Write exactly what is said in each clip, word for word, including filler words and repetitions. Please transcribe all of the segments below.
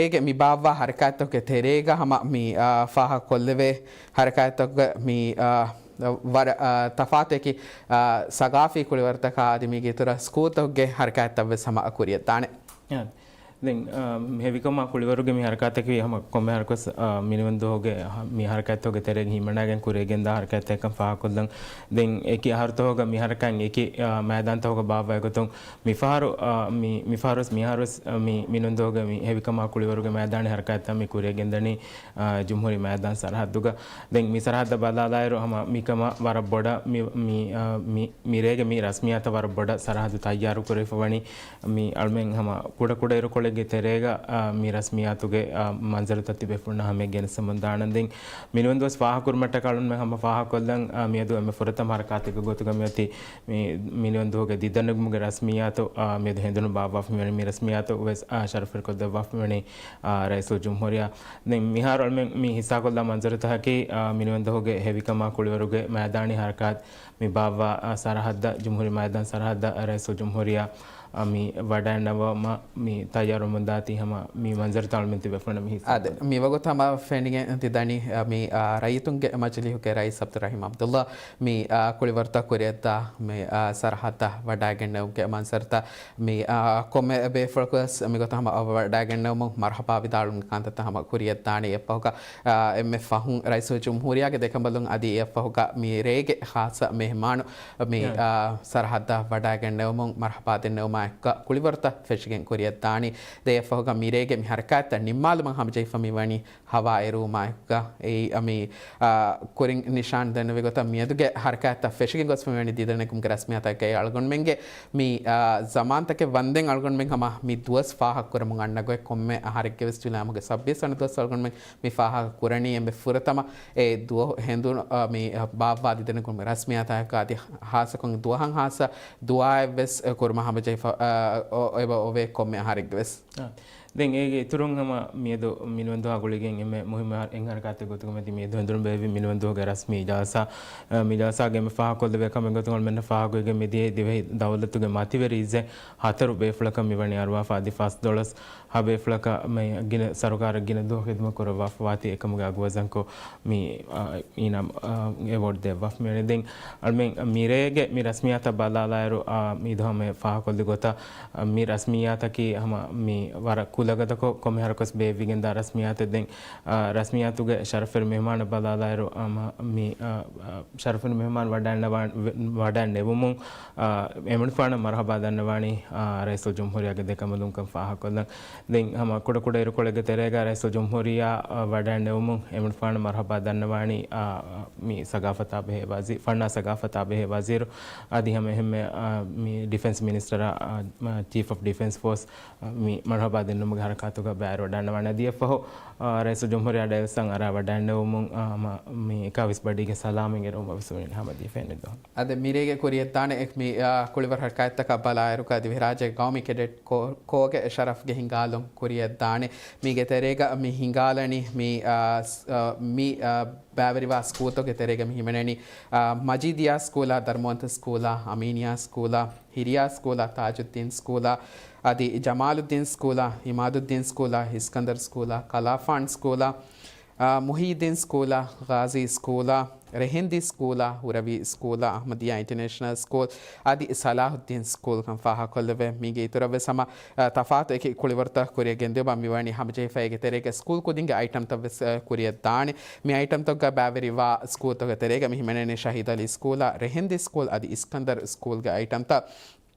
އޭގެ މި ބާއްވާ ހަރަކާތްތަކުގެ ތެރޭގަ ހަމަ މި، އާ، ފާހަގަކޮށްލެވޭ ހަރަކާތްތަކުގެ މި، އާ، ވަރަށް، އާ، ތަފާތު އެކި، އާ، ސަގާފީ ކުޅިވަރުތަކާ އަދި މީގެ އިތުރަށް ސްކޫލްތަކުގެ ހަރަކާތްތައްވެސް ހަމަ ކުރިއަށްދާނެ. އާ، ދެން، އާ، ހެވިކަމާ ކުޅިވަރުގެ މި ހަރަކާތަކީ ހަމަ ކޮންމެ ހަރަކަސް، އާ، މިނިވަންދުވަހުގެ ހަ-، މި ހަރަކާތްތަކުގެ ތެރޭގަ ހިމަނާގެން ކުރިއަށްގެންދާ ހަރަކާތްތަކަށް ފާހަގަކޮށްލަން. ދެން އެކި އަހަރުތަކުގަ މި ހަރަކާތް އެކި، އާ، މައިދާންތަކުގަ ބާއްވާ ގޮތުން މިފަހަރު، އާ، މި، މިފަހަރުވެސް މިހާރުވެސް، އާ، މި، މިނިވަންދުވަހުގެ މި ހެވިކަމާ ކުޅިވަރުގެ މައިދާނީ ހަރަކާތްތައް މި ކުރިއަށް ގެންދަނީ، އާ، ޖުމްހޫރީ މައިދާން ސަރަހައްދުގަ. ދެން މި ސަރަހައްދަށް ބަލާލާއިރު ހަމަ މިކަމަށް ވަރަށް ބޮޑަށް މި، މި، އާ، މި، މިރޭގެ މި ރަސްމިއްޔާތަށް ވަރަށް ބޮޑަށް ސަރަހައްދު ތައްޔާރު ކުރެވިފަ ވަނީ. މި އަޅުމެން ހަމަ ކުޑަ ކުޑަ އިރުކޮޅެއްގެ ތެރޭގަ، އާ، މި ރަސްމިއްޔާތުގެ، އާ، މަންޒަރުތައް ތިބޭފުޅުންނަށް ހަމައަށް ގެނެސްދެމުން ދާނަން. ދެން މިނިވަންދުވަސް ފާހަގަކުރުމަށްޓަކާ އަޅުންމެން ހަމަ ފާހަގަކޮށްލަން، އާ، މިއަދު އެންމެ ފުރަތަމަ ހަރަކާތެއްގެ ގޮތުގަ މިއޮތީ މި، މިނިވަންދުވަހުގެ ދިދަނެގުމުގެ ރަސްމިއްޔާތު، އާ، މިއަދު ހެނދުނު ބާއްވާފަ މިވަނީ މި ރަސްމިއްޔާތު ވެސް، އާ، ޝަރަފުވެރިކޮށްދެއްވާފަ މިވަނީ، އާ، ރައީސުލްޖުމްހޫރިއްޔާ. ދެން މިހާރު އަޅުމެން މި ހިއްސާކޮށްލާ މަންޒަރުތަކަކީ، އާ، މިނިވަންދުވަހުގެ ހެވިކަމާ ކުޅިވަރުގެ މައިދާނީ ހަރަކާތް މި ބާއްވާ، އާ، ސަރަހައްދަށް، ޖުމްހޫރީ މައިދާން ސަރަހައްދަށް ރައީސުލްޖުމްހޫރިއްޔާ އާ، މި ވަޑައިންނަވަމަށް މި ތައްޔާރުވަމުންދާތީ ހަމަ މި މަންޒަރުތައް އަޅުމެން ތިބޭފުޅުންނަށް މި ހިއްސާ އާދެ، ކޮށްދެން. މިވަގުތު ހަމަ ފެނިގެން ތިދަނީ، އާ، މި، އާ، ރައްޔިތުންގެ މަޖިލީހުގެ ރައީސް ޢަބްދުއްރަޙީމް ޢަބްދުﷲ މި، އާ، ކުޅިވަރުތައް ކުރިއަށްދާ މި، އާ، ސަރަހައްދަށް ވަޑައިގެންނެވުމުގެ މަންޒަރުތައް މި، އާ، ކޮންމެ ބޭފުޅަކުވެސް މިގޮތަށް ހަމަ ވަޑައިގެންނެވުމުން މަރުޙަބާ ވިދާޅުވުމުގެ ކަންތައްތައް ހަމަ ކުރިއަށްދާނެ. އެއަށްފަހުގަ، އާ، އެންމެ ފަހުން ރައީސުލްޖުމްހޫރިއްޔާގެ ދެކަނބަލުން އަދި އެއަށްފަހުގަ މި ރޭގެ ޚާއްޞަ މެހްމާނު މި، އާ، ސަރަހައްދަށް ވަޑައިގެންނެވުމުން މަރުޙަބާ ދެންނެވުމާއެކުގަ ކުޅިވަރުތައް ފެށިގެން ކުރިއަށްދާނީ. ދެ އެއަށްފަހުގަ މިރޭގެ މި ހަރަކާތްތައް ނިންމާލުމަށް ހަމަޖެހިފަ މިވަނީ ހަވާ އެރުވުމާއެކުގަ. އެއީ، އަ، މި، އާ، ކުރިން ނިޝާން ދެންނެވި ގޮތަށް މިއަދުގެ ހަރަކާތްތައް ފެށިގެން ގޮސްފަ މިވަނީ ދިދަނެގުމުގެ ރަސްމިއްޔާތަކަށް. އަޅުގަނޑުމެންގެ މި، އާ، ޒަމާންތަކެއް ވަންދެން އަޅުގަނޑުމެން ހަމަ މި ދުވަސް ފާހަގަކުރަމުން އަންނަ ގޮތް ކޮންމެ އަހަރެއްގެވެސް ޖުލައިމަހުގެ ސައްބީސް ވަނަ ދުވަސް އަޅުގަނޑުމެން މި ފާހަގަ ކުރަނީ އެންމެ ފުރަތަމަ އެ ދުވަހު ހެނދުނު، އަ، މި، އަ، ބާއްވާ ދިދަނެގުން ރަސްމިއްޔާތަކަށް އަދި ހާއްސަކޮށް ދުވަހަށް ހާއްސަ ދުޢާއެއްވެސް ކުރުމަށް ހަމަޖެހިފަ، އަ، އޮ-، އޮވޭ ކޮންމެ އަހަރެއްގެވެސް. އާ. ދެން އޭގެ އިތުރުން ހަމަ މިއަދު މިނިވަންދުހާ ގުޅިގެން އެންމެ މުހިއްމު އެއް ހަރަކާތެއް ގޮތުގަ މިއަދު މިއަދު ހެނދުނު ބޭއްވި މިނިވަންދުހުގެ ރަސްމީ ޖަލްސާ، އަ، މި ޖަލްސާގެ އެންމެ ފާހަގަކޮށްލެވޭ ކަމެއް ގޮތުން އަޅުމެންނަށް ފާހަގަވެގެން މިދިޔަ ދިވެހި ދައުލަތުގެ މަތިވެރި އިއްޒެއް ހަތަރު ބޭފުޅަކަށް މިވަނީ އަރުވާފަ އަދި ފަސް ދޮޅަސް ހަ ބޭފުޅަކަށް މި ގިނަ ސަރުކާރަށް ގިނަ ދުވަހު ޚިދުމަތް ކުރައްވާފަ ވާތީ އެކަމުގެ އަގުވަޒަންކޮށް މި، އާ، އިނާމް، އާ، އެވޯޑް ދެއްވާފަ މިވަނީ. ދެން އަޅުމެން މިރޭގެ މި ރަސްމިއްޔާތަށް ބަލާލާއިރު، އާ، މި ދުވަހު މި ފާހަގަކޮށްލި ގޮތަށް، އާ، މި ރަސްމިއްޔާތަކީ ހަމަ މި ވަރަށް ކުލަގަދަކޮށް ކޮންމެ ހަރަކަސް ބޭއްވިގެންދާ ރަސްމިއްޔާތެއް. ދެން، އާ، ރަސްމިއްޔާތުގެ ޝަރަފުވެރި މެހުމާނަށް ބަލާލާއިރު، އާ، މި، އާ، އާ، ޝަރަފުވެރި މެހުމާން ވަޑައިންނަވާ-، ވަޑައިންނެވުމުން، އާ، އެމަނިފާނަށް މަރުޙަބާ ދަންނަވާނީ، އާ، ރައީސުލްޖުމްހޫރިއްޔާގެ ދެކަނބަލުންކަން ފާހަގަކޮށްލަން. ދެން ހަމަ ކުޑަ ކުޑަ އިރުކޮޅެއްގެ ތެރޭގަ ރައީސުލްޖުމްހޫރިއްޔާ، އާ، ވަޑައިންނެވުމުން އެމަނިފާނަށް މަރުޙަބާ ދަންނަވާނީ، އާ، މި ސަގާފަތާ ބެހޭ ވަޒީ-، ފަންނާ ސަގާފަތާ ބެހޭ ވަޒީރު އަދި ހަމަ އެހެންމެ، އާ، މި ޑިފެންސް މިނިސްޓަރ، އާ، ޗީފް އޮފް ޑިފެންސް ފޯސް، އާ، މި މަރުޙަބާ ދެންނެވުމުގެ ހަރަކާތުގަ ބައިވެރިވެވަޑައިންނަވާނެ. އަދި އެއަށްފަހު، އާ، ރައީސުލްޖުމްހޫރިއްޔާ ޑައިލްސްއަށް އަރާ ވަޑައިންނެވުމުން، އާ، ހަމަ މި އެކާވީސް ބަޑީގެ ސަލާމެއް އެރުވުމަށް ވެސް ވަނީ ހަމަ ދިޔަ ފެންނަ ދުވަހު. އަދި މިރޭގެ ކުރިއަށްދާނެ އެ-، މި، އާ، ކުޅިވަރު ހަރަކާތްތަކަށް ބަލާއިރުގަ ދިވެހިރާއްޖޭގެ ގައުމީ ކެޑެޓް ކޯ-، ކޯގެ ޝަރަފްގެ ހިނގާލުން ކުރިއަށްދާނެ. މީގެ ތެރޭގަ މި ހިނގާލަނީ މި، އާ، ސް-، އާ، މި، އާ، ބައިވެރިވާ ސްކޫލްތަކުގެ ތެރޭގަ މި ހިމެނެނީ، އާ، މަޖީދިއްޔާ ސްކޫލާ، ދަރުމަވަންތަ ސްކޫލާ، އަމީނިއްޔާ ސްކޫލާ، ހިރިޔާ ސްކޫލާ، ތާޖުއްދީން ސްކޫލާ، އަދި ޖަމާލުއްދީން ސްކޫލާ، އިމާދުއްދީން ސްކޫލާ، އިސްކަންދަރު ސްކޫލާ، ކަލާފާން ސްކޫލާ، އާ، މުހިއްޔީއްދީން ސްކޫލާ، ޣާޒީ ސްކޫލާ، ރެހެންދީ ސްކޫލާ، ހުރަވީ ސްކޫލާ، އަޙްމަދިއްޔާ އިންޓަނޭޝަނަލް ސްކޫލް، އަދި ސަލާހުއްދީން ސްކޫލްކަން ފާހަގަކޮށްލެވޭ. މީގެ އިތުރަށްވެސް ހަމަ، އާ، ތަފާތު އެކި ކުޅިވަރުތައް ކުރިއަށް ގެންދިއުމަށް މިވަނީ ހަމަޖެހިފައިގެ ތެރޭގެ ސްކޫލް ކުދިންގެ އައިޓަމްތައްވެސް، އާ، ކުރިއަށް ދާނެ. މި އައިޓަމްތައްގަ ބައިވެރިވާ ސްކޫލްތަކުގެ ތެރޭގަ މި ހިމެނެނީ ޝަހީދު އަލީ ސްކޫލާ، ރެހެންދީ ސްކޫލް އަދި އިސްކަންދަރު ސްކޫލްގެ އައިޓަމްތައް.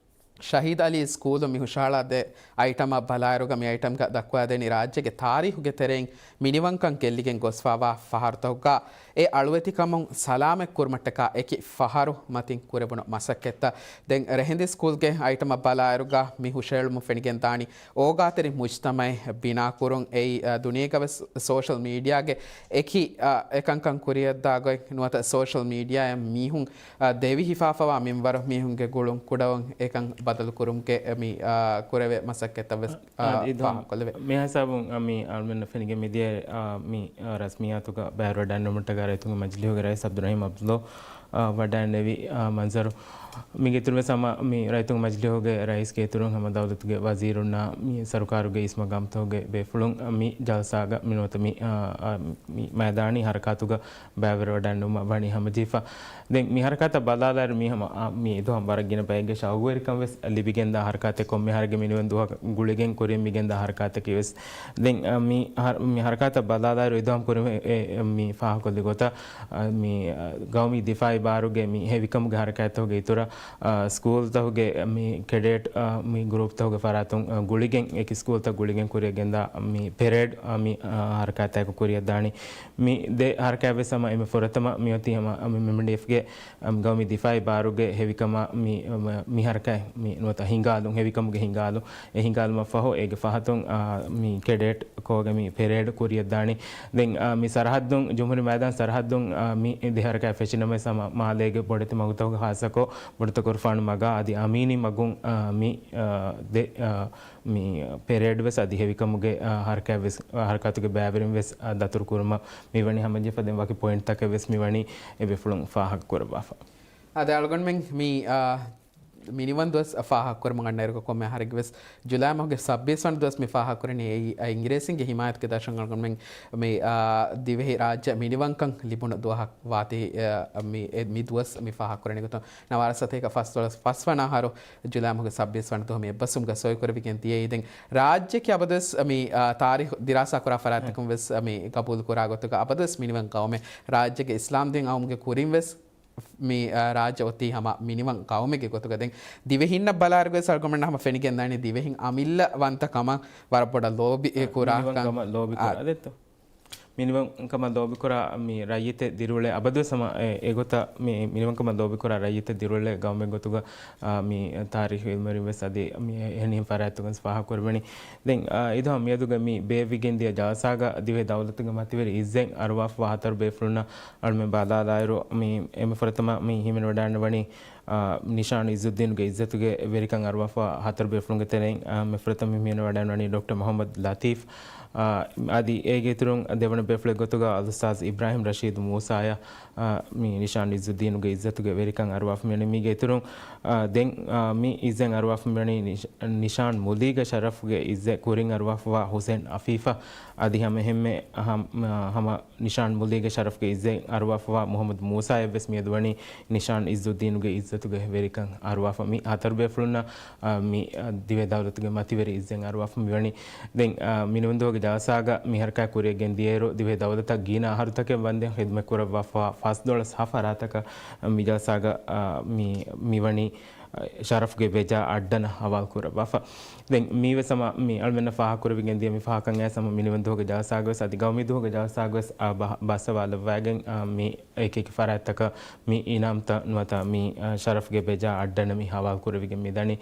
ޝަހީދު އަލީ ސްކޫލު މި ހުށަހަޅާ ދެ އައިޓަމަށް ބަލާއިރުގަ މި އައިޓަމްގަ ދައްކަވައިދެނީ ރާއްޖޭގެ ތާރީހުގެ ތެރެއިން މިނިވަންކަން ގެއްލިގެން ގޮސްފަވާ ފަހަރުތަކުގަ އެ އަޅުވެތިކަމުން ސަލާމަތް ކުރުމަށްޓަކާ އެކި ފަހަރު މަތިން ކުރެވުނު މަސައްކަތްތައް. ދެން ރެހެންދީ ސްކޫލްގެ އައިޓަމަށް ބަލާއިރުގަ މި ހުށައެޅުމުން ފެނިގެންދާނީ އޯގާތެރި މުޖްތަމައެއް ބިނާކުރުން. އެއީ، އަ، ދުނިޔޭގަވެސް ސޯޝަލް މީޑިއާގެ އެކި، އަ، އެކަންކަން ކުރިއަށްދާ ގޮތް ނުވަތަ ސޯޝަލް މީޑިއާއަށް މީހުން، އަ، ދެވި ހިފާފަވާ މިންވަރު މީހުންގެ ގުޅުން ކުޑަވަން އެކަން ބަދަލުކުރުމުގެ މި، އަ، ކުރެވޭ މަސައްކަތްތައްވެސް، އަ، އަދި ދޮ-، ފާހަގަކޮށްލެވޭ. މި ހިސާބުން، އަ، މި އަޅުމެންނަށް ފެނިގެން މިދިޔަ، އަ، މި، އަ، ރަސްމިއްޔާތުގަ ބައިވެރިވެވަޑައިގެންނެވުމަށްޓަކާ ރައްޔިތުންގެ މަޖިލީހުގެ ރައީސް ޢަބްދުއްރަޙީމް ޢަބްދުﷲ ވަޑައިނެވި މަންޒަރު. މީގެ އިތުރުވެސް ހަމަ މި ރައްޔިތުންގެ މަޖިލީހުގެ ރައީސްގެ އިތުރުން ހަމަ ދައުލަތުގެ ވަޒީރުންނާ މި ސަރުކާރުގެ އިސް މަގާމްތަކުގެ ބޭފުޅުން މި ޖަލްސާގަ މި ނުވަތަ މި، އާ، އާ، މި މައިދާނީ ހަރަކާތުގަ ބައިވެރިވަޑައިނުމަށް ވަނީ ހަމަޖެހިފަ. ދެން މި ހަރަކާތަށް ބަލާލާއިރު މީ ހަމަ، އާ، މި އެދުވަހު ވަރަށް ގިނަ ބައެއްގެ ޝައުގުވެރިކަން ވެސް ލިބިގެންދާ ހަރަކާތެއް، ކޮންމެ އަހަރެއްގެ މިނިވަން ދުވަހަށް ގުޅިގެން ކުރިއަށް މިގެންދާ ހަރަކާތަކީ ވެސް. ދެން، އާ، މި ހަރ-، މި ހަރަކާތަށް ބަލާލާއިރު އެދުވަހު ކުރިން އެ، އެ، މި ފާހަގަކޮށްލި ގޮތަށް، އާ، މި، އާ، ގައުމީ ދިފާއީ ބާރުގެ މި ހެވިކަމުގެ ހަރަކާތްތަކުގެ އިތުރަށް، އާ، ސްކޫލްތަކުގެ މި ކެޑޭޓް، އާ، މި ގްރޫޕްތަކުގެ ފަރާތުން، އާ، ގުޅިގެން އެކި ސްކޫލްތައް ގުޅިގެން ކުރިއަށް ގެންދާ މި ޕެރޭޑް، އާ، މި، އާ، ހަރަކާތްތަކު ކުރިއަށް ދާނީ. މި ދެ ހަރަކާތް ވެސް ހަމަ އެންމެ ފުރަތަމަ މިއޮތީ ހަމަ މި އެމްޑީއެފްގެ ގައުމީ ދިފާއީ ބާރުގެ ހެވިކަމާ މި، މި ހަރަކާތް މި ނުވަތަ ހިނގާލުން، ހެވިކަމުގެ ހިނގާލުން، އެ ހިނގާލުމަށް ފަހު އޭގެ ފަހަތުން، އާ، މި ކެޑޭޓް ކޯގެ މި ޕެރޭޑް ކުރިއަށްދާނީ. ދެން، އާ، މި ސަރަހައްދުން، ޖުމްހޫރީ މައިދާން ސަރަހައްދުން، އާ، މި ދެ ހަރަކާތް ފެށި ނަމަވެސް ހަމަ މާލޭގެ ބޮޑެތި މަގުތަކުގެ ހާއްސަކޮށް ބޮޑެތި ކުރުފާނު މަގާ އަދި އަމީނީ މަގުން، އާ، މި، އާ، ދެ، އާ، މި ޕެރޭޑް ވެސް އަދި ހެވިކަމުގެ، އާ، ހަރަކާތް ވެސް، އާ، ހަރަކާތުގެ ބައިވެރިން ވެސް، އާ، ދަތުރު ކުރުމަށް މިވަނީ ހަމަޖެހިފަ. ދެން ވަކި ޕޮއިންޓްތަކެއް ވެސް މިވަނީ އެ ބޭފުޅުން ފާހަގަ ކުރައްވާފަ. އާ، ދެ އަޅުގަނޑުމެން މި، އާ، މިނިވަން ދުވަސް ފާހަގަކުރަމުން އަންނައިރުގަ ކޮންމެ އަހަރެއްގެ ވެސް ޖުލައި މަހުގެ ސައްބީސް ވަނަ ދުވަސް މި ފާހަގަކުރަނީ އެއީ، އަ، އިނގިރޭސިންގެ ހިމާޔަތުގެ ދަށުން އަޅުގަނޑުމެން މި، އާ، ދިވެހި ރާއްޖެ މިނިވަންކަން ލިބުނު ދުވަހަށް ވާތީ، އަ، މި، އެ، މި ދުވަސް މި ފާހަގަކުރަނީ ގޮތުން ނަވާރަ ސަތޭކަ ފަސްދޮޅަސް ފަސް ވަނަ އަހަރު ޖުލައި މަހުގެ ސައްބީސް ވަނަ ދުވަހު މި އެއްބަސްވުމުގަ ސޮއިކުރެވިގެން ދިޔައީ. ދެން ރާއްޖެއަކީ އަބަދުވެސް މި، އާ، ތާރީޚު ދިރާސާކުރާ ފަރާތްތަކުން ވެސް މި ގަބޫލުކުރާ ގޮތުގަ އަބަދުވެސް މިނިވަން ގައުމެއް. ރާއްޖޭގެ އިސްލާމްދީން އައުމުގެ ކުރިން ވެސް މި، އާ، ރާއްޖެ އޮތީ ހަމަ މިނިވަން ގައުމެއްގެ ގޮތުގަ. ދެން ދިވެހިންނަށް ބަލާއިރުގަ ވެސް އަޅުގަނޑުމެންނަށް ހަމަ ފެނިގެންދާނީ ދިވެހިން އަމިއްލަ ވަންތަ ކަމަށް ވަރަށް ބޮޑަށް ލޯބި، އާ، ކުރާ މިނިވަން ކަން. ކަމަށް ލޯބި އާ، ކުރާ، ދެއްތޯ؟ މިނިވަން ކަމަށް ލޯބި ކުރާ މި ރައްޔިތެއް ދިރިއުޅޭ އަބަދުވެސް ހަމަ އެ، އެގޮތަށް މި މިނިވަން ކަމަށް ލޯބި ކުރާ ރައްޔިތެއް ދިރިއުޅޭ ގައުމެއް ގޮތުގަ، އާ، މި ތާރީޚީ އިލްމުވެރިން ވެސް އަދި މި އެހެނިހެން ފަރާތްތަކުން ވެސް ފާހަގަކުރެވެނީ. ދެން، އާ، އިދުހަމް މިއަދުގެ މި ބޭއްވިގެންދިޔަ ޖަލްސާގަ ދިވެހި ދައުލަތުގެ މަތިވެރި އިއްޒަތް އަރުވާފަވާ ހަތަރު ބޭފުޅުންނަށް އަޅުމެން ބަލާލާއިރު، މި އެންމެ ފުރަތަމަ މި ހިމެނިވަޑައިގަންނަވަނީ، އާ، ނިޝާން އިއްޒުއްދީނުގެ އިއްޒަތުގެ ވެރިކަން އަރުވާފަވާ ހަތަރު ބޭފުޅުންގެ ތެރެއިން، އާ، މި ފުރަތަމަ ހިމެނިވަޑައިގަންނަވަނީ ޑޮކްޓަރ މުޙައްމަދު ލަތީފް، އާ، އަދި އޭގެ އިތުރުން ދެވަނަ ބޭފުޅެއް ގޮތުގަ އަލްއުސްތާޛް އިބްރާހިމް ރަޝީދު މޫސާޔަށް، އާ، މި ނިޝާން އިއްޒުއްދީނުގެ އިއްޒަތުގެ ވެރިކަން އަރުވާފަ މިވަނީ. މީގެ އިތުރުން، އާ، ދެން، އާ، މި އިއްޒަތް އަރުވާފަ މިވަނީ ނިޝް-، ނިޝާން މުލީގެ ޝަރަފުގެ އިއްޒަތް ކުރިން އަރުވާފަވާ ހުސެން އަފީފަށް އަދި ހަމައެހެންމެ ހަމް-، ހަމަ ނިޝާން މުލީގެ ޝަރަފުގެ އިއްޒަތް އަރުވާފަވާ މުޙައްމަދު މޫސާޔަށް ވެސް މިއަދު ވަނީ ނިޝާން އިއްޒުއްދީނުގެ އިއްޒަތުގެ ވެރިކަން އަރުވާފަ. މި ހަތަރު ބޭފުޅުންނަށް، އާ، މި، އާ، ދިވެހި ދައުލަތުގެ މަތިވެރި އިއްޒަތް އަރުވާފަ މިވަނީ. ދެން، އާ، މިނިވަންދުވަހުގެ ޖަލްސާގަ މި ހަރަކާތް ކުރިއަށް ގެންދިޔައިރު، ދިވެހި ދައުލަތަށް ގިނަ އަހަރުތަކެއް ވަންދެން ޚިދުމަތް ކުރައްވާފަ ފަސްދޮޅަސް ހަ ފަރާތަކަށް މި ޖަލްސާގަ، އާ، މި، މިވަނީ، އާ، ޝަރަފްގެ ވެޖާ އައްޑަނަށް ހަވާލު ކުރައްވާފަ. ދެން މީވެސް ހަމަ މި އަޅުމެންނަށް ފާހަގަކުރެވިގެން ދިޔަ މި ފަހަކަށް އައިސް ހަމަ މިނިވަންދުވަހުގެ ޖަލްސާގަވެސް އަދި ގައުމީ ދުވަހުގެ ޖަލްސާގަވެސް، އާ، ބަ-، ބައްސަވާލައްވައިގެން، އާ، މި އެކި އެކި ފަރާތްތަކަށް މި އިނާމްތައް ނުވަތަ މި، އާ، ޝަރަފްގެ ބެޖާ އައްޑަނަށް މި ހަވާލު ކުރެވިގެން މިދަނީ.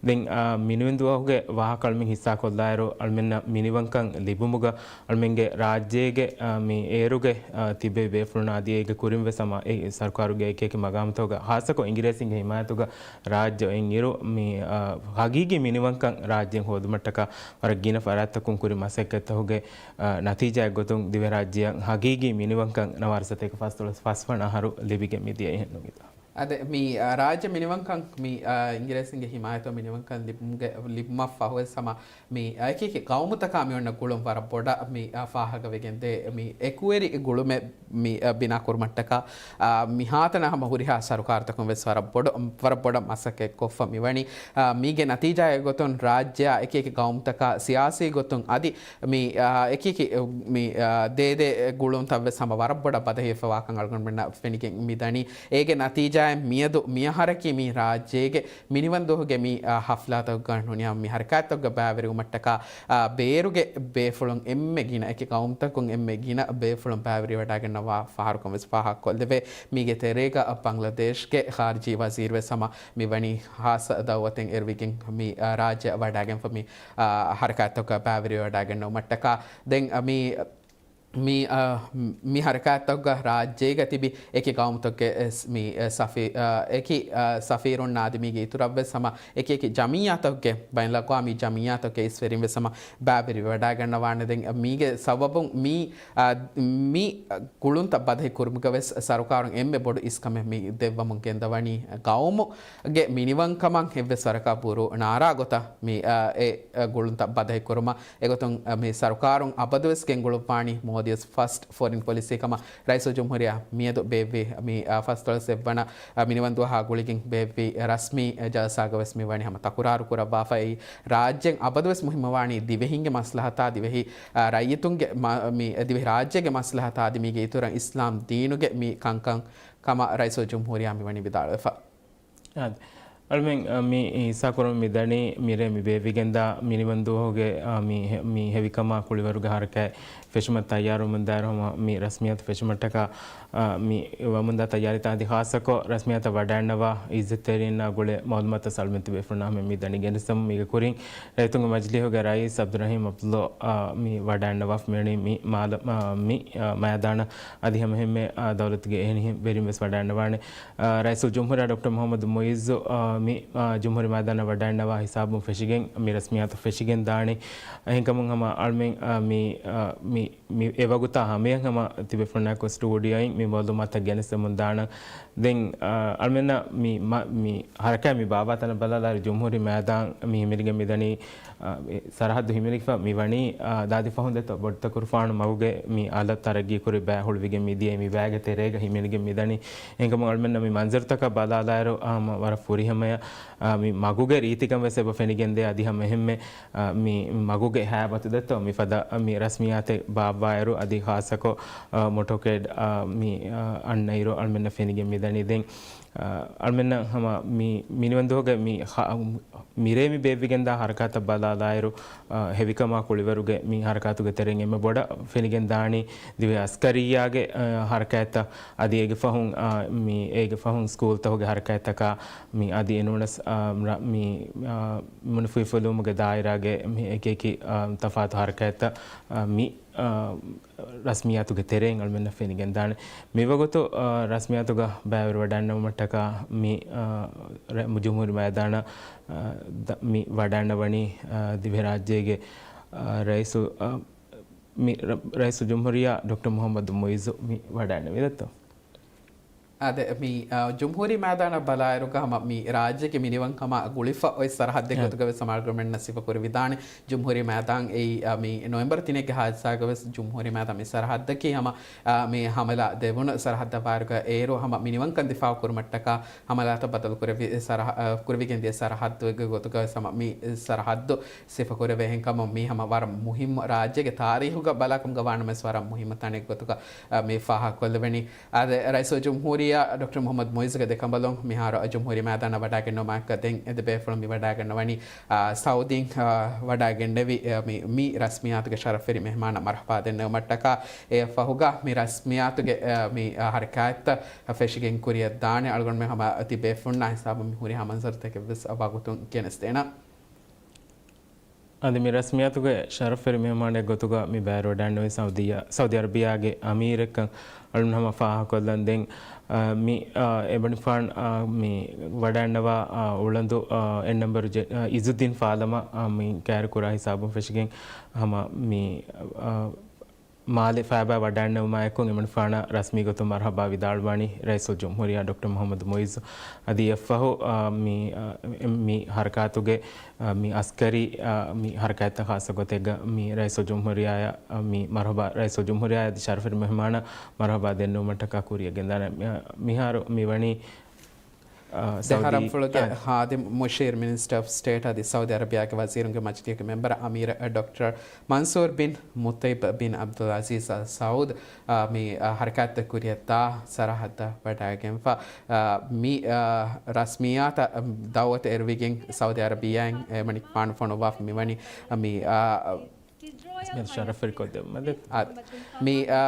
ދެން، އާ، މިނިވަންދުވަހުގެ ވާހަކަ އަޅުމެން ހިއްސާކޮށްލާއިރު، އަޅުމެންނަށް މިނިވަންކަން ލިބުމުގަ އަޅުމެންގެ ރާއްޖޭގެ، އާ، މި އޭރުގެ، އާ، ތިބޭ ބޭފުޅުން އަދި އޭގެ ކުރިން ވެސް ހަމަ އެ ސަރުކާރުގެ އެކި އެކި މަގާމުތަކުގަ ހާއްސަކޮށް އިނގިރޭސިންގެ ހިމާޔަތުގަ ރާއްޖެ އޮތް އިރު މި، އާ، ހަގީގީ މިނިވަންކަން ރާއްޖެއިން ހޯދުމަށްޓަކާ ވަރަށް ގިނަ ފަރާތްތަކުން ކުރި މަސައްކަތްތަކުގެ، އާ، ނަތީޖާއެއް ގޮތުން ދިވެހިރާއްޖެއަށް ހަގީގީ މިނިވަންކަން ނަވާރަ ސަތޭކަ ފަސްދޮޅަސް ފަސް ވަނަ އަހަރު ލިބިގެން މިދިޔަ އެހެން ނުވިތާ. އަދި މި، އާ، ރާއްޖެ މިނިވަންކަން މި، އާ، އިނގިރޭސިންގެ ހިމާޔަތު މިނިވަންކަން ލިބުމުގެ، ލިބުމަށް ފަހުވެސް ހަމަ މި އެކި އެކި ގައުމުތަކާ މި އޮންނަ ގުޅުން ވަރަށް ބޮޑަށް މި، އާ، ފާހަގަވެގެންދޭ. މި އެކުވެރި ގުޅުމެއް މި، އާ، ބިނާކުރުމަށްޓަކާ، އާ، މިހާތަނަށް ހަމަ ހުރިހާ ސަރުކާރުތަކުން ވެސް ވަރަށް ބޮޑު، ވަރަށް ބޮޑަށް މަސައްކަތް ކޮށްފަ މިވަނީ. އާ، މީގެ ނަތީޖާއެއް ގޮތުން ރާއްޖެއާ އެކި އެކި ގައުމުތަކާ ސިޔާސީ ގޮތުން އަދި މި، އާ، އެކި އެކި، މި، އާ، ދޭދޭ ގުޅުންތައް ވެސް ހަމަ ވަރަށް ބޮޑަށް ބަދަހިވެފަވާކަން އަޅުގަނޑުމެންނަށް ފެނިގެން މިދަނީ. އޭގެ ނަތީޖާއެއް މިއަދު މިއަހަރަކީ މި ރާއްޖޭގެ މިނިވަންދުވަހުގެ މި، އާ، ހަފްލާތަކުގަ ނޫނީ މި ހަރަކާތްތަކުގަ ބައިވެރިވުމަށްޓަކާ، އާ، ބޭރުގެ ބޭފުޅުން އެންމެ ގިނަ އެކި ގައުމުތަކުން އެންމެ ގިނަ ބޭފުޅުން ބައިވެރިވަޑައިގަންނަވާ ފަހަރުކަން ވެސް ފާހަގަކޮށްލެވޭ. މީގެ ތެރޭގަ ބަންގްލަދޭޝްގެ ޚާރިޖީ ވަޒީރު ވެސް ހަމަ މިވަނީ ހާއްސަ ދައުވަތެއް އެރުވިގެން މި، އާ، ރާއްޖެއަށް ވަޑައިގެންފަ މި، އާ، ހަރަކާތްތަކުގަ ބައިވެރިވަޑައިގަންނަވުމަށްޓަކާ. ދެން، އާ، މި މި، އާ، މި ހަރަކާތްތަކުގަ ރާއްޖޭގަ ތިބި އެކި ގައުމުތަކުގެ އެސް-، މި، އެ، ސަފީ-، އާ، އެކި، އާ، ސަފީރުންނާ އަދި މީގެ އިތުރަށްވެސް ހަމަ އެކި އެކި ޖަމިއްޔާތަކުގެ ބައިނަލްއަގްވާމީ ޖަމިއްޔާތަކުގެ އިސްވެރިންވެސް ހަމަ ބައިވެރިވެވަޑައިގަންނަވާނެ. ދެން މީގެ ސަބަބުން މި، އާ، މި ގުޅުންތައް ބަދަހި ކުރުމުގަވެސް ސަރުކާރުން އެންމެ ބޮޑު އިސްކަމެއް މި ދެއްވަމުން ގެންދަވަނީ. ގައުމުގެ މިނިވަންކަމަށް އެއްވެސް ވަރަކަށް ބުރޫ ނާރާ ގޮތަށް މި، އާ، އެ، އެ ގުޅުންތައް ބަދަހި ކުރުމަށް. އެގޮތުން، އަ، މި ސަރުކާރުން އަބަދުވެސް ގެންގުޅުއްވާނީ މޯދީ އިޒް ފަސްޓް ފޮރިން ޕޮލިސީ ކަމަށް ރައީސުލްޖުމްހޫރިއްޔާ މިއަދު ބޭއްވި މި، އަ، ފަސްދޮޅަސް އެއްވަނަ، އަ، މިނިވަންދުވަހާ ގުޅިގެން ބޭއްވި ރަސްމީ، އަ، ޖަލްސާގަވެސް މިވަނީ ހަމަ ތަކުރާރު ކުރައްވާފަ. އެއީ ރާއްޖޭން އަބަދުވެސް މުހިއްމުވާނީ ދިވެހިންގެ މަސްލަހަތާ، ދިވެހި، އަ، ރައްޔިތުންގެ މަ-، މި، ދިވެހި ރާއްޖޭގެ މަސްލަހަތާ އަދި މީގެ އިތުރަށް އިސްލާމް ދީނުގެ މި ކަންކަން ކަމަށް ރައީސުލްޖުމްހޫރިއްޔާ މިވަނީ ވިދާޅުވެފަ. އާދެ. އަޅުމެން، އަ، މި ހިއްސާކުރަމުން މި ދަނީ މިރޭ މި ބޭއްވިގެންދާ މިނިވަންދުވަހުގެ، އަ، މި ހެ-، މި ހެވިކަމާ ކުޅިވަރުގެ ހަރަކާތް ފެށުމަށް ތައްޔާރުވަމުންދާއިރު ހަމަ މި ރަސްމިއްޔާތު ފެށުމަށްޓަކާ، އަ، މި ވަމުންދާ ތައްޔާރީތައް އަދި ޚާއްޞަކޮށް ރަސްމިއްޔާތަށް ވަޑައިންނަވާ އިއްޒަތްތެރިންނާ ގުޅޭ މައުލޫމާތު އަޅުމެން ތިބޭފުޅުންނާ ހަމަ މި ދަނީ. ގެނެސްދެމުން މީގެ ކުރިން ރައްޔިތުންގެ މަޖިލީހުގެ ރައީސް ޢަބްދުއްރަޙީމް ޢަބްދުﷲ، އަ، މި ވަޑައިންނަވާފަ މިވަނީ މި މާލަ-، އަ، މި، އަ، މައިދާނަށް އަދި ހަމައެހެންމެ، އަ، ދައުލަތުގެ އެހެނިހެން ވެރިން ވެސް ވަޑައިންނަވާނެ. އާ، ރައީސުލްޖުމްހޫރިއްޔާ ޑޮކްޓަރ މުޙައްމަދު މުޢިއްޒު، އާ، މި، އާ، ޖުމްހޫރީ މައިދާނަށް ވަޑައިންނަވާ ހިސާބުން ފެށިގެން މި ރަސްމިއްޔާތު ފެށިގެން ދާނީ. އެހެންކަމުން ހަމަ އަޅުމެން، އާ، މި، އާ، މި، މި އެވަގުތާ ހަމަޔަށް ހަމަ ތިބޭފުޅުންނާއެކު ސްޓޫޑިއޯއިން މި މައުލޫމާތުތައް ގެނެސްދެމުން ދާނަން. ދެން، އާ، އަޅުމެންނަށް މި، މަ-، މި ހަރަކާތް މި ބާއްވާ ތަނަށް ބަލާލާއިރު ޖުމްހޫރީ މައިދާން މި ހިމެނިގެން މިދަނީ، އާ، އެ ސަރަހައްދު ހިމެނިފަ މި ވަނީ، އާ، ދާދި ފަހުން ދެއްތޯ ބޮޑުތަކުރުފާނު މަގުގެ މި އަލަށް ތަރައްގީކުރި ބައި ހުޅުވިގެން މިދިޔައީ މި ބައިގެ ތެރޭގަ ހިމެނިގެން މިދަނީ. އެހެންކަމުން އަޅުމެންނަށް މި މަންޒަރުތަކަށް ބަލާލާއިރު، އާ، ހަމަ ވަރަށް ފުރިހަމަޔަށް، އާ، މި މަގުގެ ރީތިކަން ވެސް އެބަ ފެނިގެންދޭ. އަދި ހަމަ އެހެންމެ، އާ، މި މަގުގެ ހައިބަތު ދެއްތޯ މިފަދަ މި ރަސްމިއްޔާތެއް ބާއްވާއިރު އަދި ޚާއްޞަކޮށް، އާ، މޮޓޯކޭޑް، އާ، މި، އާ، އަންނައިރު އަޅުމެންނަށް ފެނިގެން މިދަނީ. ދެން އަ، އަޅުމެންނަށް ހަމަ މި މިނިވަންދުވަހުގެ މި ހަ-، މިރޭ މި ބޭއްވިގެންދާ ހަރަކާތަށް ބަލާލާއިރު، އަ، ހެވިކަމާ ކުޅިވަރުގެ މި ހަރަކާތުގެ ތެރެއިން އެންމެ ބޮޑަށް ފެނިގެން ދާނީ ދިވެހި އަސްކަރިއްޔާގެ، އަ، ހަރަކާތްތައް އަދި އޭގެ ފަހުން، އަ، މި އޭގެ ފަހުން ސްކޫލްތަކުގެ ހަރަކާތްތަކާ މި އަދި އެނޫނަސް، އަ، ރަ-، މި، އަ، މުނިފުހިފުލުވުމުގެ ދާއިރާގެ މި އެކި އެކި، އަ، ތަފާތު ހަރަކާތްތައް، އަ، މި އާ، ރަސްމިއްޔާތުގެ ތެރެއިން އަޅުމެންނަށް ފެނިގެންދާނެ. މިވަގުތު، އާ، ރަސްމިއްޔާތުގަ ބައިވެރިވަޑައިންނެވުމަށްޓަކާ މި، އާ، ރަ-، ޖުމްހޫރީ މައިދާނަށް، އާ، ދަ-، މި ވަޑައިންނަވަނީ، އާ، ދިވެހިރާއްޖޭގެ، އާ، ރައީސު، އާ، މި ރަ-، ރައީސުލްޖުމްހޫރިއްޔާ ޑޮކްޓަރ މުޙައްމަދު މުޢިއްޒު މި ވަޑައިންނެވި ދެއްތޯ. އާދެ، މި، އާ، ޖުމްހޫރީ މައިދާނަށް ބަލާއިރުގަ ހަމަ މި ރާއްޖޭގެ މިނިވަންކަމާ ގުޅިފަ އޮތް ސަރަހައްދެއް އާ. ގޮތުގަވެސް ހަމަ އަޅުގަނޑުމެންނަށް ސިފަކުރެވިދާނެ. ޖުމްހޫރީ މައިދާން އެއީ، އާ، މި ނޮވެމްބަރު ތިނެއްގެ ހާދިސާގަވެސް ޖުމްހޫރީ މައިދާން މި ސަރަހައްދަކީ ހަމަ، އާ، މި ހަމަލާ ދެވުނު ސަރަހައްދަށް ވާއިރުގަ އޭރު ހަމަ މިނިވަންކަން ދިފާއު ކުރުމަށްޓަކާ ހަމަލާތައް ބަދަލު ކުރެވި ސަރަހަ-، އާ، ކުރެވިގެން ދިޔަ ސަރަހައްދުގެ ގޮތުގަވެސް ހަމަ މި ސަރަހައްދު ސިފަކުރެވޭ. އެހެންކަމުން މީ ހަމަ ވަރަށް މުހިއްމު، ރާއްޖޭގެ ތާރީހުގަ ބަލާކަމުގަ ވާނަމަވެސް ވަރަށް މުހިއްމު ތަނެއް ގޮތުގަ، އާ، މި ފާހަގަކޮށްލެވެނީ. އާދެ، ރައީސުލްޖުމްހޫރިއްޔާ ޑޮކްޓަރ މުޙައްމަދު މުޢިއްޒުގެ ދެކަނބަލުން މިހާރު ޖުމްހޫރީ މައިދާނަށް ވަޑައިގެންނެވުމާއެކު ދެން އެ ދެބޭފުޅުން މި ވަޑައިގަންނަވަނީ، އާ، ސައުދީން، އާ، ވަޑައިގެންނެވި، އާ، މި، މި ރަސްމިއްޔާތުގެ ޝަރަފްވެރި މެހްމާނަށް މަރުޙަބާ ދެންނެވުމަށްޓަކާ. އެ ފަހުގަ މި ރަސްމިއްޔާތުގެ، އާ، މި، އާ، ހަރަކާތްތައް ފެށިގެން ކުރިއަށް ދާނެ. އަޅުގަނޑުމެން ހަމަ ތިބޭފުޅުންނާ ހިސާބުން މި ހުރި ހަމަ މަންޒަރުތަކެއްވެސް ވަގުތުން ގެނެސްދޭނަން. އަދި މި ރަސްމިއްޔާތުގެ ޝަރަފްވެރި މެހްމާނެއް ގޮތުގަ މި ބައިވެރިވަޑައިންނެވި ސައުދީ، ސައުދީ އަރަބިއާގެ އަމީރެއްކަން އަޅުން ހަމަ ފާހަގަކޮށްލަން. ދެން، އާ، މި، އާ، އެބަނިފާން، އާ، މި ވަޑައިންނަވާ، އާ، އުޅަނދު، އާ، އެއް ނަންބަރު ޖެ-، އާ، އިޒުއްދީން ފާލަމަށް، އާ، މި ކައިރިކުރާ ހިސާބުން ފެށިގެން ހަމަ މި، އާ، މާލެ ފައިބާ ވަޑައިންނެވުމާއެކު އެމަނިފާނަށް ރަސްމީ ގޮތުން މަރުޙަބާ ވިދާޅުވާނީ ރައީސުލްޖުމްހޫރިއްޔާ ޑޮކްޓަރ މުޙައްމަދު މުޢިއްޒު. އަދި އެއަށްފަހު، އާ، މި، އާ، މި ހަރަކާތުގެ، އާ، މި އަސްކަރީ، އާ، މި ހަރަކާތްތައް ޚާއްޞަ ގޮތެއްގަ މި ރައީސުލްޖުމްހޫރިއްޔާއަށް، އާ، މި މަރުޙަބާ، ރައީސުލްޖުމްހޫރިއްޔާ އަދި ޝަރަފްވެރި މެހްމާނަށް މަރުޙަބާ ދެންނެވުމަށްޓަކާ ކުރިއަށް ގެންދާނެ. މި، މިހާރު މިވަނީ، އާ، ދެ ސައުދީ، ހަރަމްފުޅުގެ އާ. ޚާދިމް މުޝީރު މިނިސްޓަރ އޮފް ސްޓޭޓް އަދި ސައުދީ އަރަބިއާގެ ވަޒީރުންގެ މަޖިލީހުގެ މެމްބަރ އަމީރު ޑޮކްޓަރ މަންސޫރު ބިން މުތައްޔިބް ބިން ޢަބްދުލް ޢަޒީޒް އަލް ސައޫދް، އާ، މި، އާ، ހަރަކާތްތައް ކުރިއަށްދާ ސަރަހައްދަށް ވަޑައިގެންފަ، އާ، މި، އާ، ރަސްމިއްޔާތަށް ދައުވަތު އެރުވިގެން ސައުދީ އަރަބިއާއިން އެމަނިކުފާނު ފޮނުއްވާފަ މިވަނީ، އާ، މި، އާ، މި ޝަރަފްވެރިކޮށްދެއްވުމަށް. އާ، މި، އާ،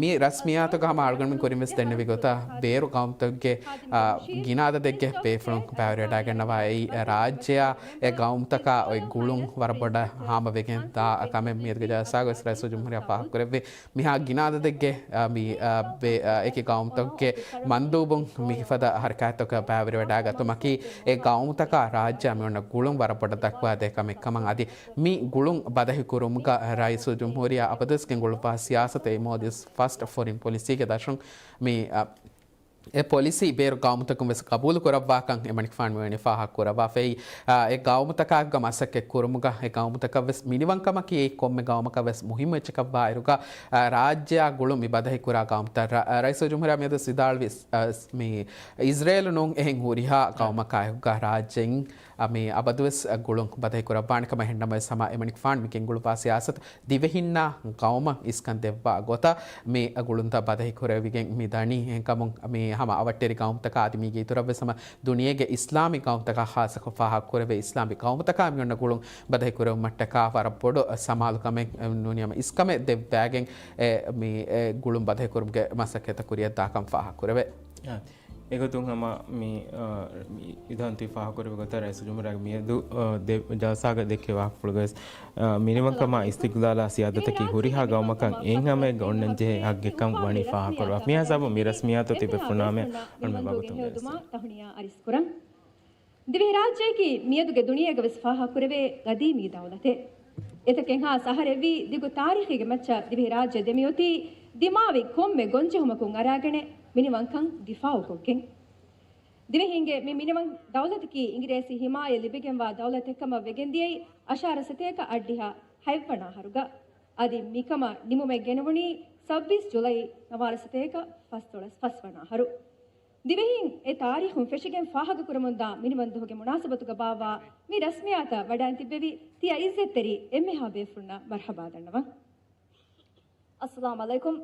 މި ރަސްމިއްޔާތުގަ ހަމަ އަޅުގަނޑުމެން ކުރިން ވެސް ދެންނެވި ގޮތަށް، ބޭރު ގައުމުތަކުގެ، އާ، ގިނަ އަދަދެއްގެ ބޭފުޅުން ބައިވެރިވެވަޑައިގަންނަވާ އެއީ، އާ، ރާއްޖެއާ އެ ގައުމުތަކާ އޮތް ގުޅުން ވަރަށް ބޮޑަށް ހާމަވެގެން ދާ ކަމެއް މިއަދުގެ ޖަލްސާގަ ވެސް ރައީސުލްޖުމްހޫރިއްޔާ ފާހަގަކުރެއްވި. މިހާ ގިނަ އަދަދެއްގެ، އާ، މި، އާ، ބޭ-، އާ، އެކި ގައުމުތަކުގެ މަންދޫބުން މިފަދަ ހަރަކާތްތަކަށް ބައިވެރިވެވަޑައިގަތުމަކީ، އެ ގައުމުތަކާ ރާއްޖެއާ މިއޮންނަ ގުޅުން ވަރަށް ބޮޑަށް ދައްކަވާދޭ ކަމެއް ކަމަށް އަދި މި ގުޅުން ބަދަހިކުރުމުގަ ރައީސުލްޖުމްހޫރިއްޔާ އަބަދުވެސް ގެންގުޅުއްވާ ސިޔާސަތު އެއީ މޯލްޑިވްސް ފަސްޓް ފޮރިން ޕޮލިސީގެ ދަށުން މި، އަ، އެ ޕޮލިސީ ބޭރު ގައުމުތަކުން ވެސް ގަބޫލު ކުރައްވާކަން އެމަނިކުފާނު މިވަނީ ފާހަގަ ކުރައްވާފައި. އާ، އެ ގައުމުތަކާގަ މަސައްކަތް ކުރުމުގަ އެ ގައުމުތަކަށް ވެސް މިނިވަންކަމަކީ އެއީ ކޮންމެ ގައުމަކަށް ވެސް މުހިއްމު އެއްޗަކަށްވާ އިރުގަ، އާ، ރާއްޖެއާ ގުޅުން މި ބަދަހި ކުރާ ގައުމުތައް ރަ-، ރައީސުލްޖުމްހޫރިއްޔާ މިއަދު ވިދާޅުވި، އާ، މި އިޒްރޭލު ނޫން އެހެން ހުރިހާ ގައުމަކާއެކުގަ ރާއްޖެއިން އަ، މި އަބަދުވެސް ގުޅުން ބަދަހި ކުރައްވާނެ ކަމަށް. އެހެންނަމަވެސް ހަމަ އެމަނިކުފާނު މި ގެންގުޅުއްވާ ސިޔާސަތު ދިވެހިންނާ ގައުމަށް އިސްކަން ދެއްވާ ގޮތަށް މި ގުޅުންތައް ބަދަހި ކުރެވިގެން މި ދަނީ. އެހެންކަމުން މި ހަމަ އަވަށްޓެރި ގައުމުތަކާ އަދި މީގެ އިތުރަށްވެސް ހަމަ ދުނިޔޭގެ އިސްލާމީ ގައުމުތަކާ ޚާއްޞަކޮށް ފާހަގަ ކުރެވޭ އިސްލާމީ ގައުމުތަކާ މި އޮންނަ ގުޅުން ބަދަހި ކުރެވުމަށްޓަކާ ވަރަށް ބޮޑު ސަމާލުކަމެއް ނޫނީ ހަމަ އިސްކަމެއް ދެއްވާގެން އެ މި އެ ގުޅުން ބަދަހި ކުރުމުގެ މަސައްކަތްތައް ކުރިއަށް ދާކަން ފާހަގަ ކުރެވޭ. އާ، އެގޮތުން ހަމަ މި، އާ، މި އިދާންތީ ފާހަގަކުރެއްވި ގޮތަށް ރައީސުލްޖުމްހޫރިއްޔާގެ މިއަދު، އާ، ދެ-، ޖަލްސާގަ ދެއްކެވި ވާހަކަފުޅުގަވެސް، އާ، މިނިވަންކަމާ އިސްތިގްލާލާ ސިޔާދަތަކީ ހުރިހާ ގައުމަކަށް އެހެން ހަމައެއްގަ އޮންނަންޖެހޭ ހައްގެއްކަން ވަނީ ފާހަގަކުރައްވާ. މިހާ ހިސާބުން މި ރަސްމިއްޔާތު ތިބޭފުޅުންނާމެ އަޅުމެން ވަގުތުން ގެނެސްދޭ. މި ހެޔޮދުމާ ތަހުނިޔާ އަރިސްކުރަން. ދިވެހިރާއްޖެއަކީ މިއަދުގެ ދުނިޔޭގަވެސް ފާހަގަކުރެވޭ ގަދީމީ ދައުލަތެއް. އެތަކެއްހާ ސަހަރެއްވީ ދިގު ތާރީޚީގެ މައްޗަށް ދިވެހިރާއްޖެ ދެމިއޮތީ ދިމާވި ކޮންމެ ގޮންޖެހުމަކުން އަރާގަނެ މިނިވަންކަން ދިފާއުކޮށްގެން. ދިވެހީންގެ މި މިނިވަން ދައުލަތަކީ އިނގިރޭސި ހިމާޔަތް ލިބިގެންވާ ދައުލަތެއްކަމަށް ވެގެންދިޔައީ އަށާރަ ސަތޭކަ އަށްޑިހަ ހަތްވަނަ އަހަރުގަ. އަދި މިކަމަށް ނިމުމެއް ގެނެވުނީ ސައްބީސް ޖުލައި ނަވާރަ ސަތޭކަ ފަސްދޮޅަސް ފަސްވަނަ އަހަރު. ދިވެހީން އެ ތާރީޚުން ފެށިގެން ފާހަގަކުރަމުންދާ މިނިވަން ދުވަހުގެ މުނާސަބަތުގަ ބާއްވާ މި ރަސްމިއްޔާތަށް ވަޑައިން ތިއްބެވި ތިޔަ އިއްޒަތްތެރި އެންމެހާ ބޭފުޅުންނަށް މަރްޙަބާ ދަންނަވަން. Assalamu alaikum.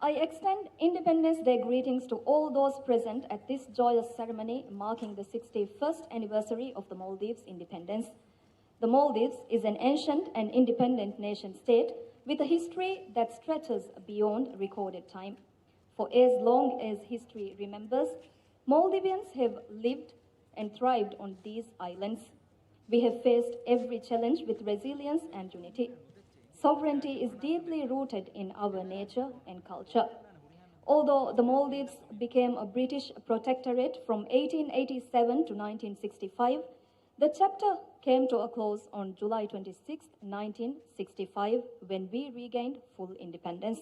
I extend Independence Day greetings to all those present at this joyous ceremony marking the sixty-first anniversary of the Maldives' independence. The Maldives is an ancient and independent nation state with a history that stretches beyond recorded time. For as long as history remembers, Maldivians have lived and thrived on these islands. We have faced every challenge with resilience and unity. Sovereignty is deeply rooted in our nature and culture. Although the Maldives became a British protectorate from eighteen eighty-seven to nineteen sixty-five, the chapter came to a close on July twenty-sixth, nineteen sixty-five, when we regained full independence.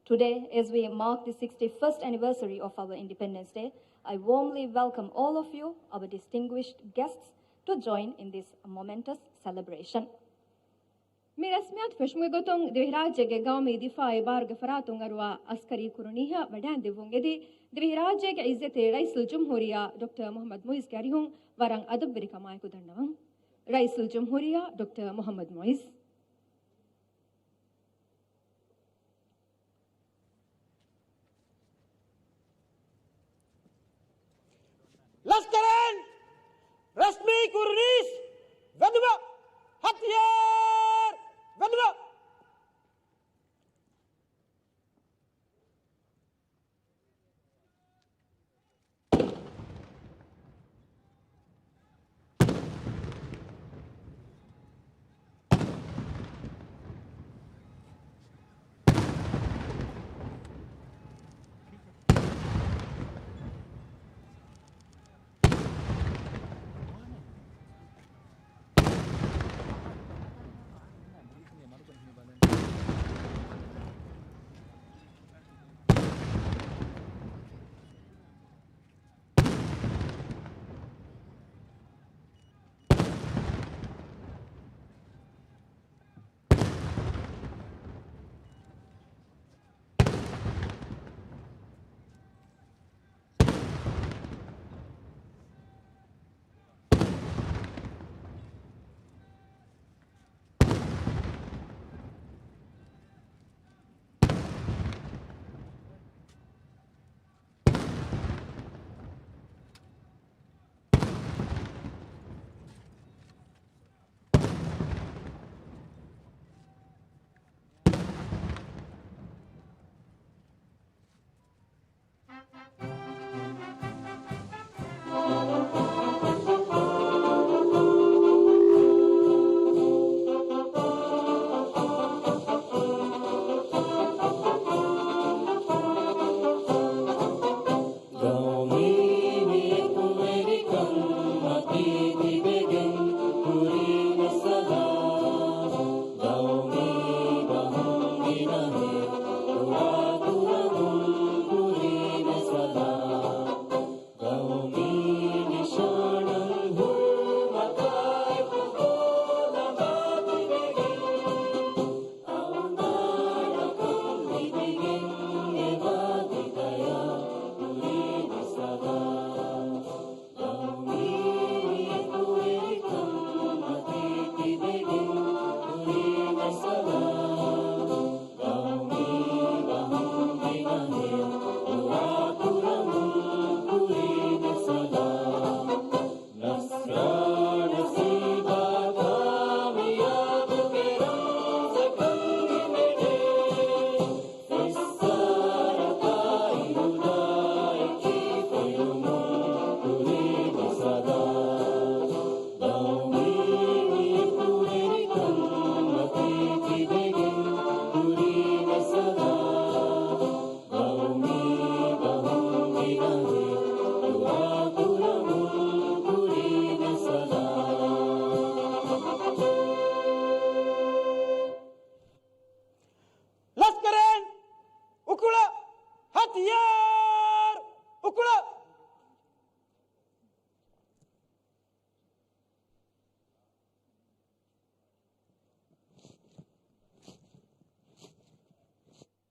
Today, as we mark the sixty-first anniversary of our Independence Day, I warmly welcome all of you, our distinguished guests, to join in this momentous celebration. މި ރަސްމިއްޔާތު ފެށުމުގެ ގޮތުން ދިވެހިރާއްޖޭގެ ގައުމީ ދިފާއީ ބާރުގެ ފަރާތުން އަރުވާ އަސްކަރީ ކުރުނީހާ ވަޑައިންދެއްވުން އެދި، ދިވެހިރާއްޖޭގެ އިއްޒަތްތެރި ރައީސުލްޖުމްހޫރިއްޔާ ޑޮކްޓަރ މުޙައްމަދު މުޢިޒްގެ އަރިހުން ވަރަށް އަދަބުވެރިކަމާއެކު ދަންނަވަން. ރައީސުލްޖުމްހޫރިއްޔާ ޑޮކްޓަރ މުޙައްމަދު މުޢިޒް. ލަޝްކަރުން ރަސްމީ ކުރުނީސް ވެދުމަށް ހަތިޔާރު ވެދުމަށް.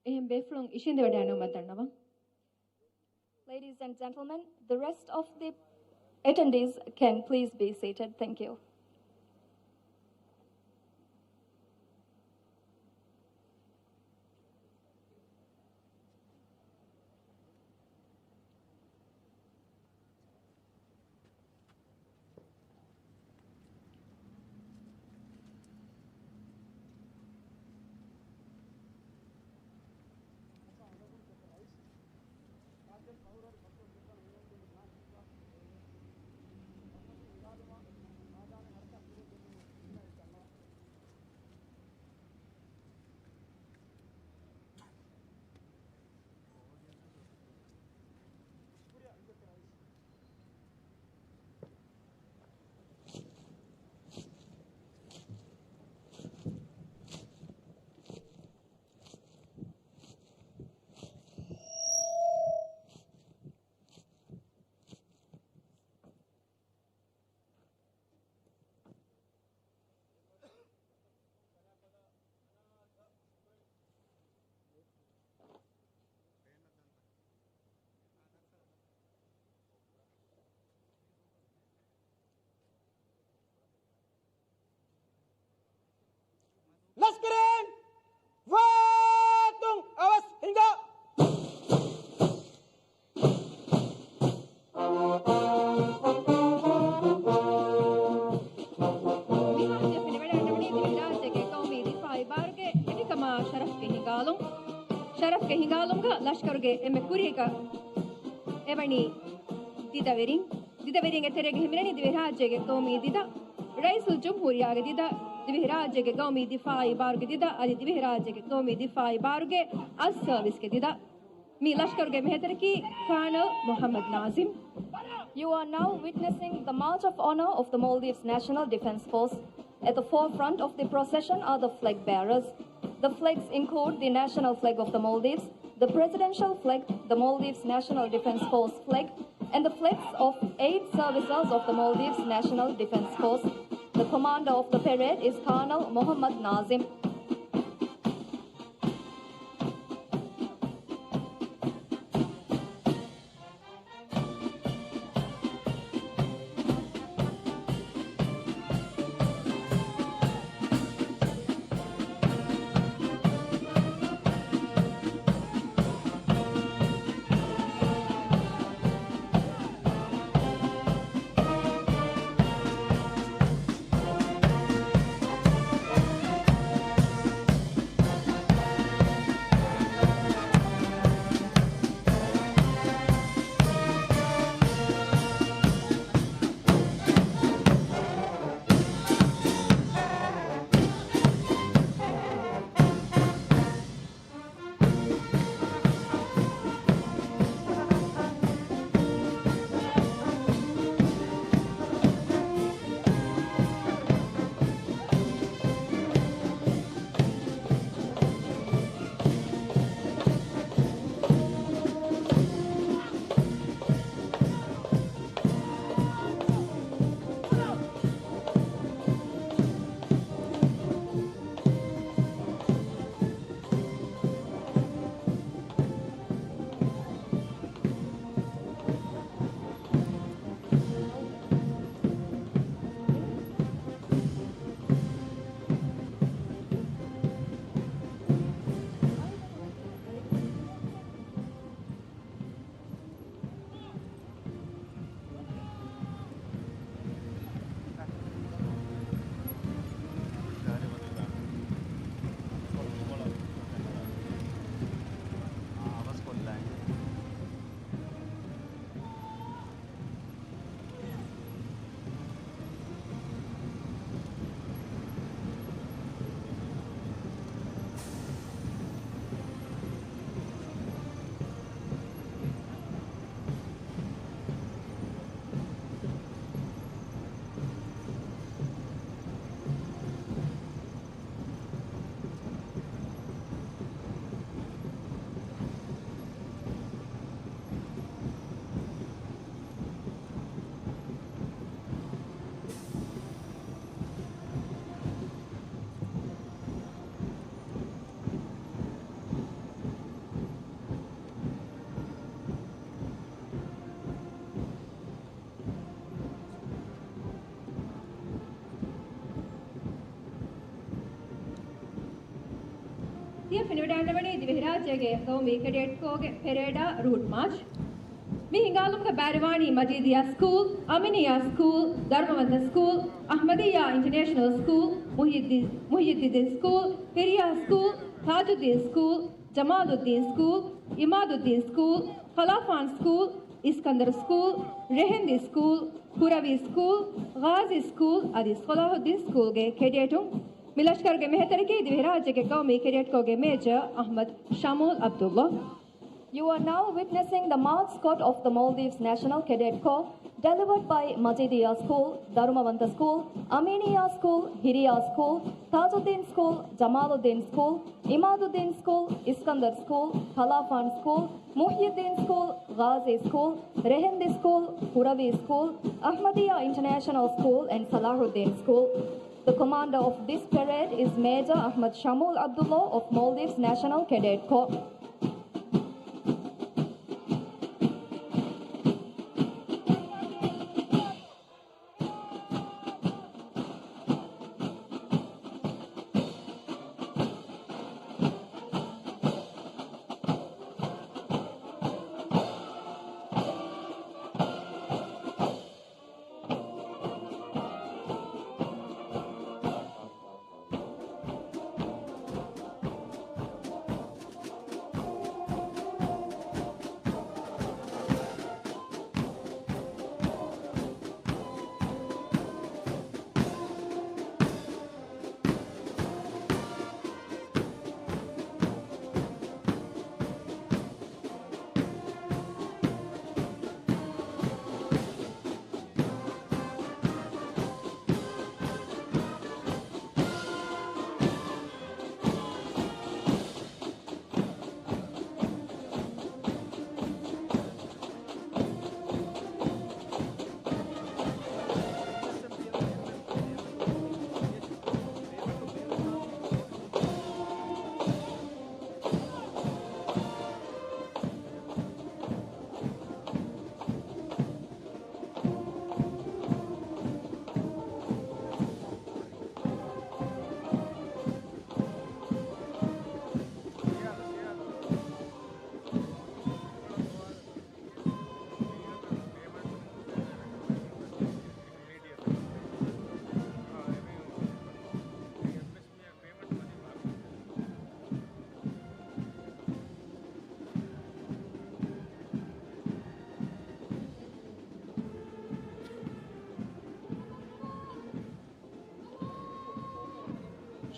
އެހެން ބޭފުޅުން އިށީނދެވަޑައިނުމަށް ދަންނަވަން. Ladies and gentlemen, the rest of the attendees can please be seated. Thank you. ލަޝްކަރުން ވާތުން އަވަސް ހިނގާ. މިހާރު ތިޔަ ފެނިވަޑައިގަންނަވަނީ ދިވެހިރާއްޖޭގެ ޤައުމީ ދިފާޢީ ބާރުގެ އެކަމާ ޝަރަފްގެ ހިނގާލުން. ޝަރަފްގެ ހިނގާލުމުގަ ލަޝްކަރުގެ އެންމެ ކުރީގަ އެވަނީ ދިދަވެރިން. ދިދަވެރިންގެ ތެރޭގަ ހިމެނެނީ ދިވެހިރާއްޖޭގެ ޤައުމީ ދިދަ، ރައީސުލްޖުމްހޫރިއްޔާގެ ދިދަ، ދިވެހިރާއްޖޭގެ ޤައުމީ ދިފާޢީ ބާރުގެ ދިދަ، އަދި ދިވެހިރާއްޖޭގެ ޤައުމީ ދިފާޢީ ބާރުގެ އައްސަރވިސްގެ ދިދަ. މި ލަޝްކަރުގެ މެހެތެރަކީ ކާނަލް މުޙައްމަދު ނާޒިމް. You are now witnessing the March of Honour of the Maldives National Defence Force. At the forefront of the procession are the flag bearers. The flags include the national flag of the Maldives, the presidential flag, the Maldives National Defence Force flag, and the flags of eight services of the Maldives National Defence Force. The commander of the parade is Colonel Mohammad Nazim. ފެނިވަޑައިގަންނަވަނީ ދިވެހިރާއްޖޭގެ ގައުމީ ކެޑެޓް ކޯގެ ޕެރޭޑާ ރޫޓް މާޗް. މި ހިނގާލުމުގަ ބައިވެރިވާނީ މަޖީދިއްޔާ ސްކޫލް، އަމިނިއްޔާ ސްކޫލް، ދަރުމަވަންތަ ސްކޫލް، އަޙްމަދިއްޔާ އިންޓަރނޭޝަނަލް ސްކޫލް، މުޙްޔިއްދީ-، މުޙްޔިއްދީން ސްކޫލް، ހިރިޔާ ސްކޫލް، ތާޖުއްދީން ސްކޫލް، ޖަމާލުއްދީން ސްކޫލް، އިމާދުއްދީން ސްކޫލް، ކަލާފާން ސްކޫލް، އިސްކަންދަރު ސްކޫލް، ރެހެންދި ސްކޫލް، ކުރަވީ ސްކޫލް، ޣާޒީ ސްކޫލް އަދި ޞަލާޙުއްދީން ސްކޫލްގެ ކެޑޭޓުން. މި ލަޝްކަރުގެ މެހެތެރިކީ ދިވެހިރާއްޖޭގެ ގައުމީ ކެޑޭޓް ކޯގެ މޭޖަރ އަޙްމަދު ޝަމޫލް ޢަބްދުﷲ. You are now witnessing the march squad of the Maldives National Cadet Corps, delivered by މަޖީދިއްޔާ ސްކޫލް, ދަރުމަވަންތަ ސްކޫލް, އަމީނިއްޔާ ސްކޫލް، ހިރިޔާ ސްކޫލް، ތާޖުއްދީން ސްކޫލް، ޖަމާލުއްދީން ސްކޫލް، އިމާދުއްދީން ސްކޫލް، އިސްކަންދަރު ސްކޫލް، ކަލާފާން ސްކޫލް، މުޙްޔިއްދީން ސްކޫލް، ޣާޒީ ސްކޫލް، ރެހެންދި ސްކޫލް، ކުރަވީ ސްކޫލް، އަޙްމަދިއްޔާ އިންޓަރނޭޝަނަލް ސްކޫލް އެންޑް ޞަލާޙުއްދީން ސްކޫލް. The commander of this parade is Major Ahmad Shamul Abdullah of Maldives National Cadet Corps.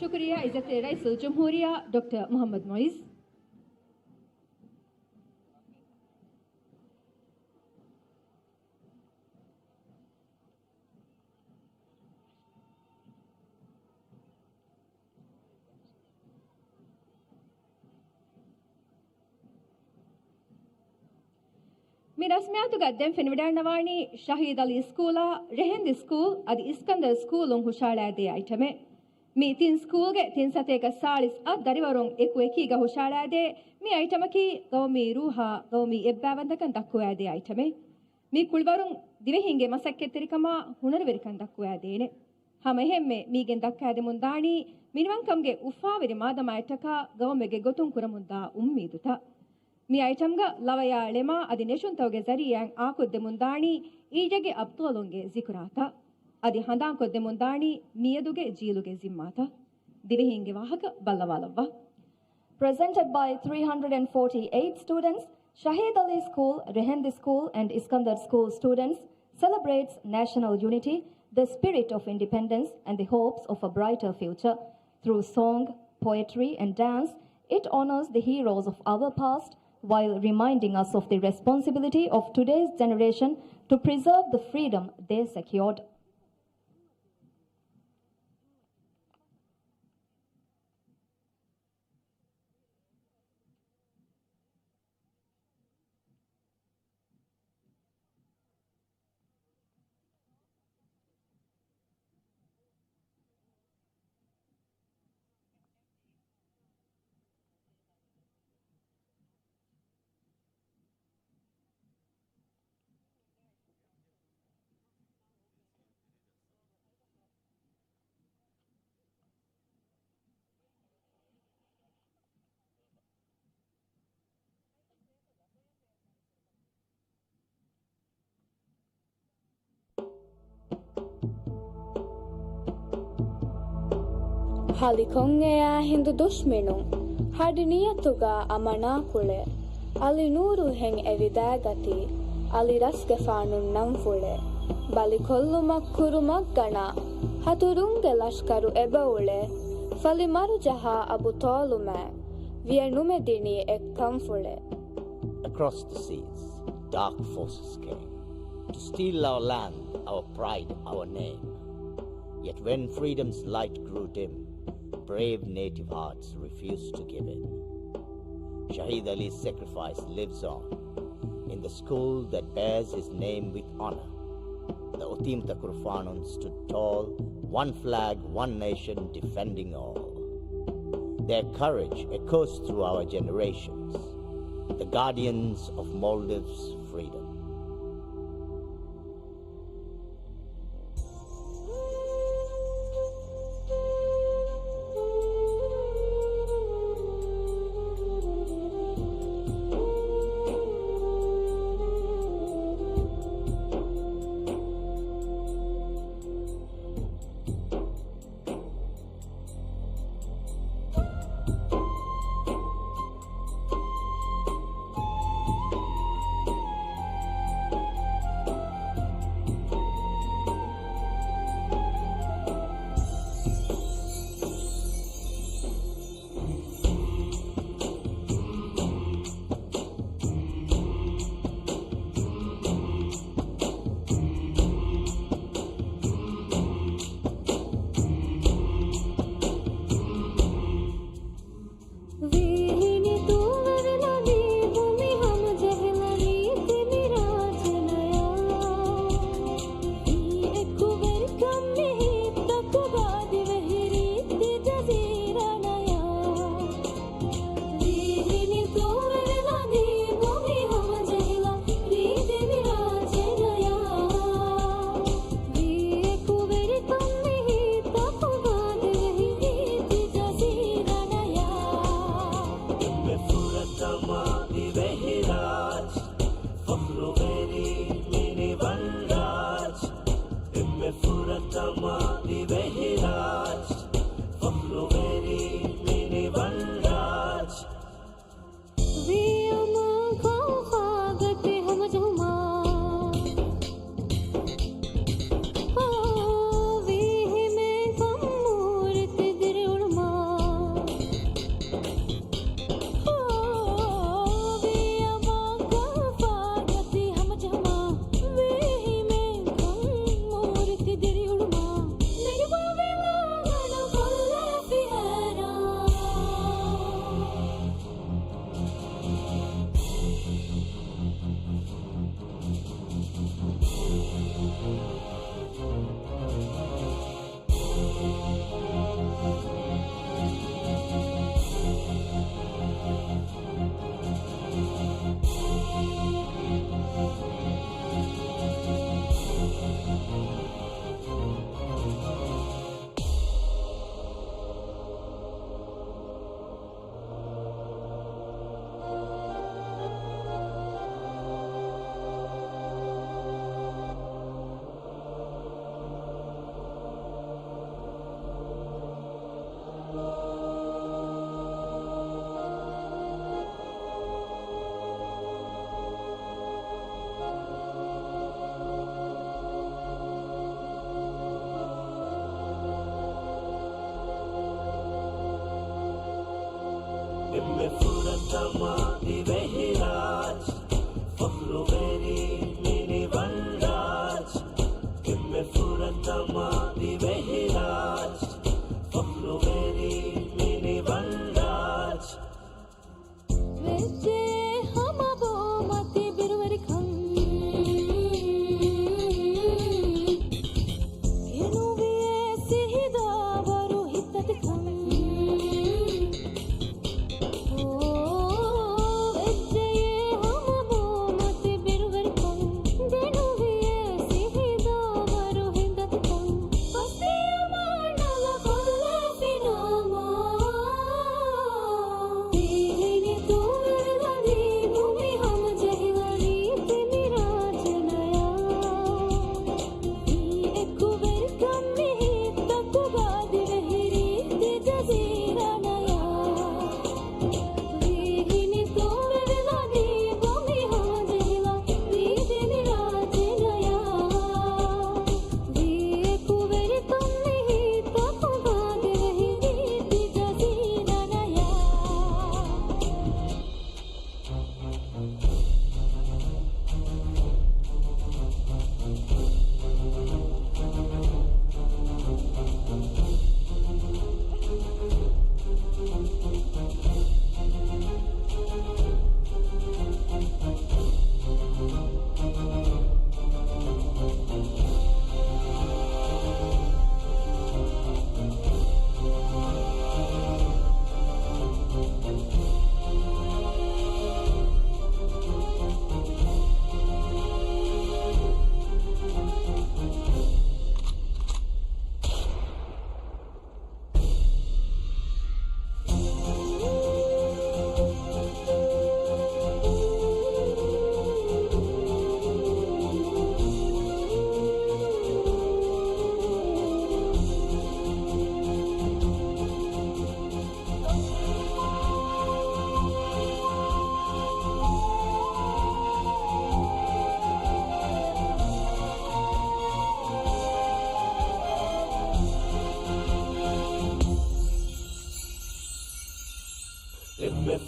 ޝުކުރިއްޔާ ޢިއްޒަތްތެރި ރައީސުލްޖުމްހޫރިއްޔާ ޑޮކްޓަރ މުޙައްމަދު މުޢިއްޒު. މި ރަސްމިއްޔާތުގަ ދެން ފެނިވަޑައިގަންނަވާނީ ޝަހީދު ޢަލީ ސްކޫލާ، ރެހެންދި ސްކޫލް އަދި އިސްކަންދަރު ސްކޫލުން ހުށަހަޅައިދޭ އައިޓަމެއް. މި ތިން ސްކޫލްގެ ތިން ސަތޭކަ ސާޅީސް އަށް ދަރިވަރުން އެކު އެކީގަ ހުށަހަޅައިދޭ މި އައިޓަމަކީ ގައުމީ ރޫހާ، ގައުމީ އެއްބައިވަންދަކަން ދައްކުވައިދޭ އައިޓަމެއް. މި ކުޅިވަރުން ދިވެހިންގެ މަސައްކަތްތެރިކަމާ ހުނަރުވެރިކަން ދައްކުވައިދޭނެ. ހަމައެހެންމެ މީގެން ދައްކައިދެމުން ދާނީ މިނިވަންކަމުގެ އުފާވެރި މާދަމާއަށްޓަކާ ގައުމެއްގެ ގޮތުން ކުރަމުންދާ އުއްމީދުތައް. މި އައިޓަމްގަ ލަވަޔާ ޅެމާ އަދި ނެށުންތަކުގެ ޒަރީއާއިން އާކޮށްދެމުންދާނީ އިއްޔެގެ އަބްޠާލުންގެ ޒިކުރާތައް. އަދި ހަނދާންކޮށްދެމުންދާނީ މިއަދުގެ ޖީލުގެ ޒިންމާތައް. ދިވެހީންގެ ވާހަކަ ބައްލަވާލައްވާ. Presented by three hundred and forty-eight students, Shahid Ali School, Rehendi School and Iskandar School students celebrates national unity, the spirit of independence and the hopes of a brighter future. Through song, poetry and dance, it honors the heroes of our past while reminding us of the responsibility of today's generation to preserve the freedom they secured. ހަލިކޮށް އެޔާ ހިނދު ދުޝްމިނުން، ހަޑި ނިޔަތުގަ އަމަނާ ކުޅެ. އަލި ނޫރު ހެން އެވިދާގަތީ، އަލި ރަސްގެފާނުން ނަންފުޅެ. ބަލިކޮށްލުމަށް ކުރުމަށް ގަނާ، ހަތުރުންގެ ލަޝްކަރު އެބައުޅެ. ފަލި މަރުޖަހާ އަބު ތޯލުމާ، ވިޔަ ނުމެ ދިނީ އެއްކަންފުޅެ. Across the seas, dark forces came to steal our land, our pride, our name. Yet when freedom's light grew dim, brave native hearts refused to give in. Shahid Ali's sacrifice lives on in the school that bears his name with honor. The އޮތީމްތަކުރުފާނުން stood tall, one flag, one nation, defending all. Their courage echoes through our generations, the guardians of Maldives' freedom.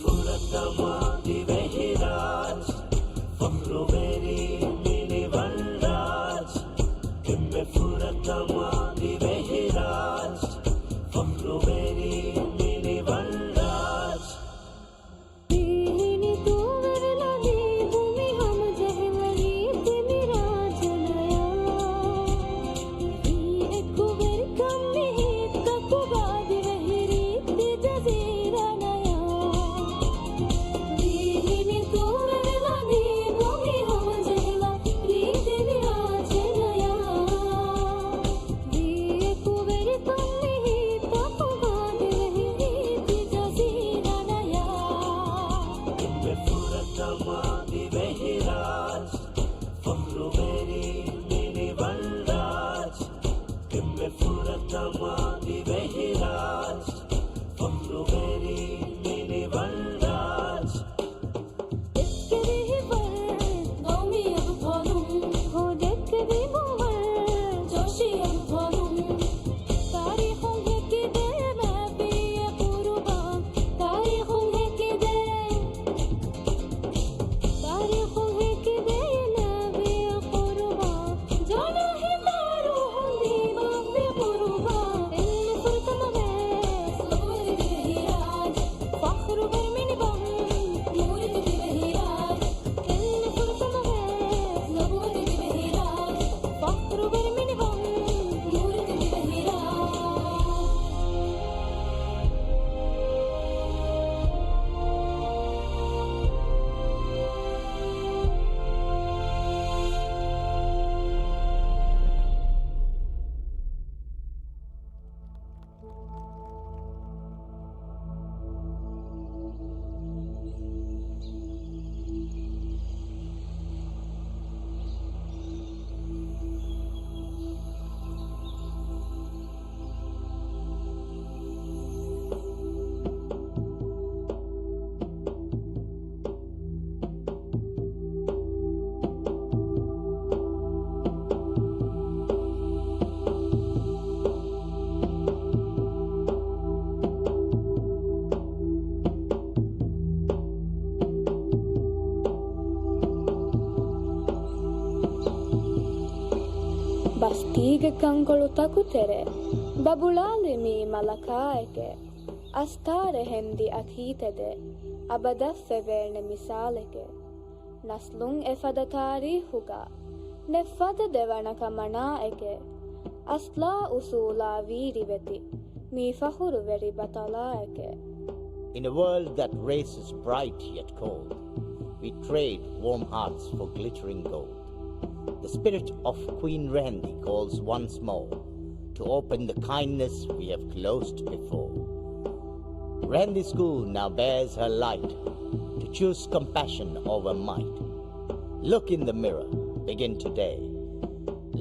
ފުރަތަމަ ދިވެހިރާޖް، ފަޚްރުވެރި މިނިވަން ރާޖް. އެންމެ ފުރަތަމަ ދިވެހިރާޖް، ފަޚްރުވެރި މިނިވަން ރާޖް. ދީނީ ތޫވެވި ލަދީ ބުމި ހަމަޖެހި ވަރީ ތިމި ރާޖެ ނަޔާ. ވީ އެކުވެރިކަން މި ހިތްތަކުގަ ދިވެހިރީތި ޖަޒީރާ ނަޔާ. ދީނީ ތޫވެވި ލަދީ ބުމި ހަމަޖެހި ވަރީ ތިމި ރާޖެ ނަޔާ. ވީ އެކުވެރިކަން މި ހިތްތަކުގަ ދިވެހިރީތި ޖަޒީރާ ނަޔާ. އެންމެ ފުރަތަމަ ދިވެހިރާޖް، ފަޚްރުވެރި މިނިވަން ރާޖް. އެންމެ ފުރަތަމަ ދިވެހިރާޖް، ފަޚްރުވެރި މިނިވަން ރާޖް. ދެއްކެވި ހިތްވަރު ގައުމީ އަގު ކޯލުން، ހޯދެއްކެވި ބޯވަރު ޖޯޝީ އަގު ކޯލުން. ތާރީޚުން ހެކިދޭ މާތްވީ އެ ޤުރުބާން، ތާރީޚުން ހެކިދޭ، ތާރީޚުން ހެކިދޭ މާތްވީ އެ ޤުރުބާން. ޖޯޑާ ހިތާރު ހުން ދީވާންވީ ޤުރުބާން. އެންމެ ފުރަތަމަވެސް ނުބުވަތި ދިވެހިރާޖް، ފަޚްރުވެރި މިނިވަން ނުބުވަތި ދިވެހިރާޖް. އެންމެ ފުރަތަމަވެސް ނުބުވަތި ދިވެހިރާޖް، ފަޚްރުވެރި މިނިވަން ނުބުވަތި ދިވެހިރާޖް. ބަސްތީގެ ކަންކޮޅު ތަކުތެރޭ ބަބުޅާލި މީ މަލަކާއެކޭ. އަސްތާރެ ހެންދި އަތީތެދޭ އަބަދަށް ފެވޭނެ މިސާލެކޭ. ނަސްލުން އެފަދަ ތާރީޚުގަ ނެތް ފަދަ ދެވަނަ ކަމަނާއެކޭ. އަސްލާ އުސޫލާ ވީރިވެތި މީ ފަޚުރުވެރި ބަޠަލާއެކޭ. In a world that races bright yet cold, we trade warm hearts for glittering gold. The spirit of Queen Rehendi calls once more to open the kindness we have closed before. Rehendi School now bears her light to choose compassion over might. Look in the mirror, begin today.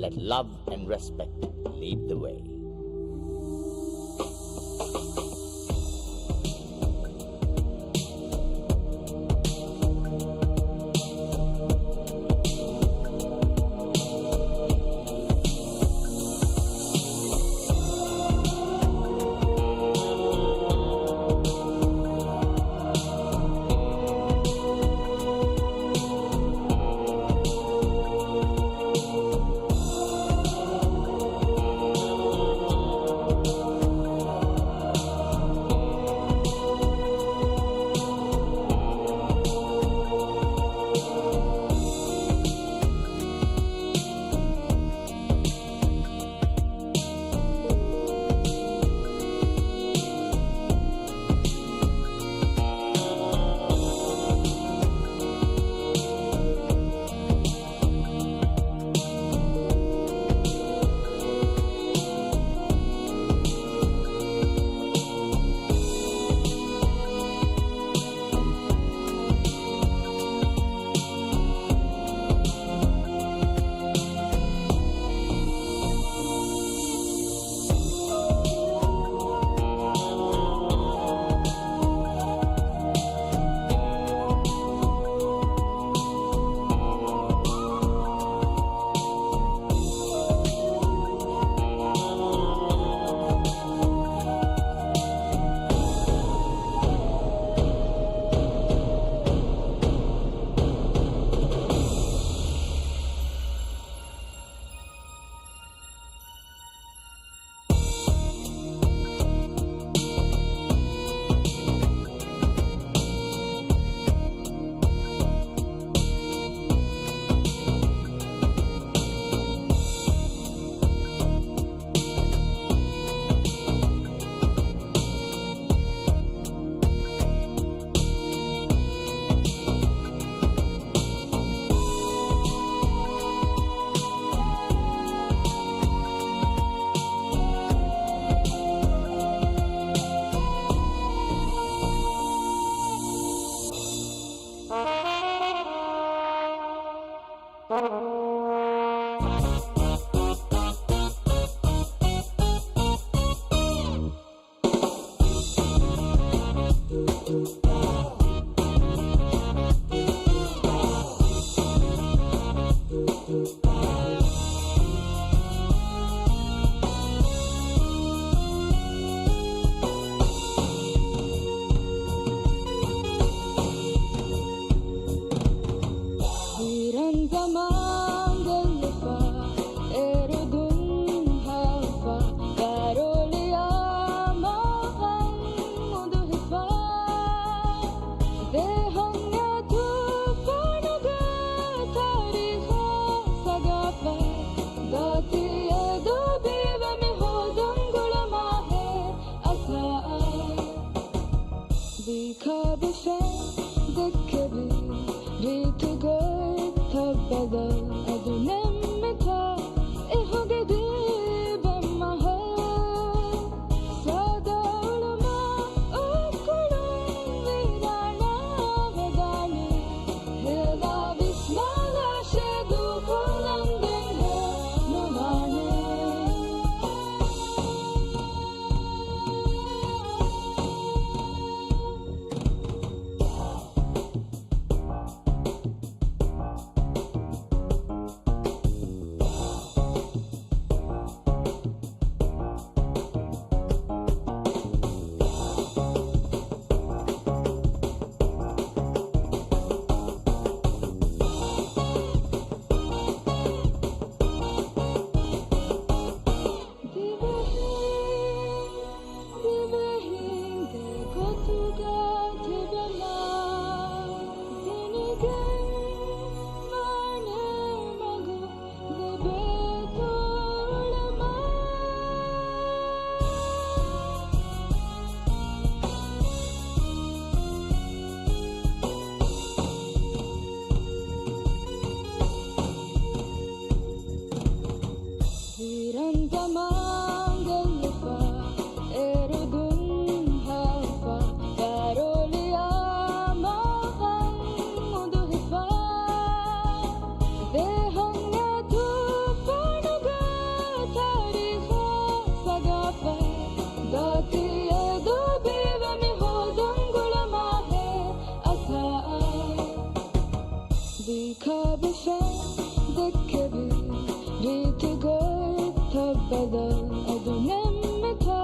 Let love and respect lead the way. ވީރަން ޒަމާން ގެއްލިފަ، އޭރު ދުން ހާފަ، ދާރޯލިޔާ މާ ހަން އުދުހިފަ. ދޭހަންޏާ ތޫފާނުގެ ތާރީޚާ ސަގާފަތް ދޯތީ އެދު ބީވެ މި ހޯދަން ގުޅުމާހޭ އަސާއަށް. ވީ ޚާބުފެން ދެއްކެވި ރީތި ގޮތްތައް ބަދަލު އަދު ނެންމިތާ އިހުގެ ދީބެން މަހެއް. ސާދަ އުޅުމާ އުކުޅުން ވީރާނާ ވެދާނެ. ހޭލާ ވިސްނާލާށޭ ދޫކޮށްލަން ދެންހެއް ނުވާނެ. ދިވެހިންގެ ގޮތުގަ ތިބެމާ ދިނިގެން މާނަ މަގު ލިބޭތޯ އުޅުމާ. ވީރަން ޒަމާން ގެއްލިފަ، އޭރު ދުން ހާފަ، ދާރޯލިޔާ މާ ހަން އުދުހިފަ. ދޭހަންޏާ ތޫފާނުގެ ތާރީޚާ ސަގާފަތް ދޯތީ އެދު ބީވެ މި ހޯދަން ގުޅުމާހޭ އަސާއަށް. ވީ ޚާބުފެން ދެއްކެވި ރީތި ގޮތްތައް ބަދަލު އަދު ނެންމިތާ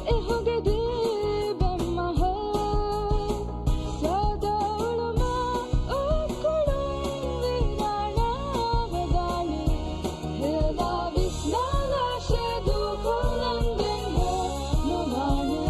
އިހުގެ ދީބެން މަހެއް. ސާދަ އުޅުމާ އުކުޅުން ވީރާނާ ވެދާނެ. ހޭލާ ވިސްނާލާށޭ ދޫކޮށްލަން ދެންހެއް ނުވާނެ.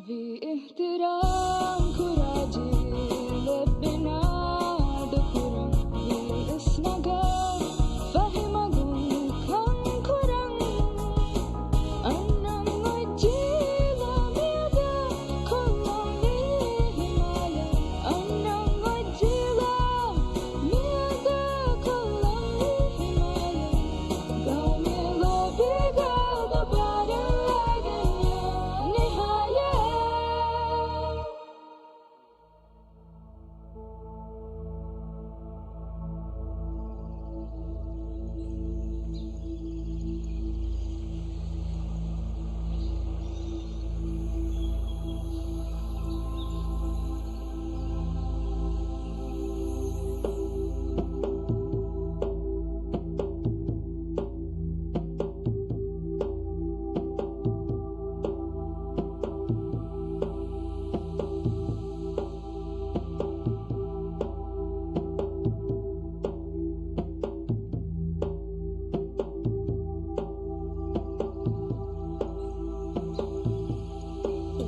ވީ އިޙްތިރާމް ކުރާ ޖީލެއް ބިނާ ދުކުރަން، ވީ އިސްނަގާ ފަހި މަގުން ކަން ކުރަން. އަންނަން އޮތް ޖީލާ މިއަދާ ކޮށްލަން ވީ ހިމާޔަތް. އަންނަން އޮތް ޖީލާ މިއަދާ ކޮށްލަން ވީ ހިމާޔަތް. ގައުމީ ލޯބީގަ ދުބާރަށް އައިގެން ނިހާޔަތް.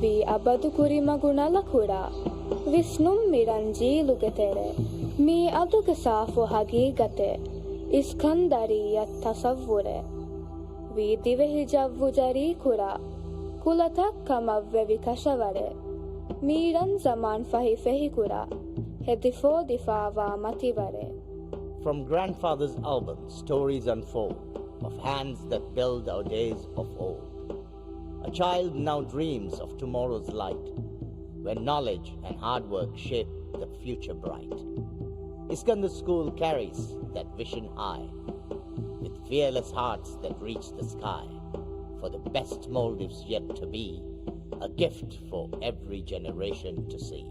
ވީ އަބަދު ކުރިމަގު ނަލަކުޅަ، ވިސްނުން މި ރަންޖީލުގެ ތެރެ. މީ އަދުގެ ސާފު ހަގީގަތެއް، އިސްކަންދަރިއްޔަ ތަސައްވުރެއް. ވީ ދިވެހި ޖައްވު ޖަރީކުރާ، ކުލަތައް ކަމަށްވެވި ކަށަވަރެއް. މީރަން ޒަމާން ފަހި ފެހިކުރާ، ހެދިފޯދިފާވާ މަތިވަރެއް. From grandfather's album, stories unfold of hands that build our days of old. A child now dreams of tomorrow's light, where knowledge and hard work shape the future bright. Iskandar School carries that vision high, with fearless hearts that reach the sky, for the best Maldives yet to be, a gift for every generation to see.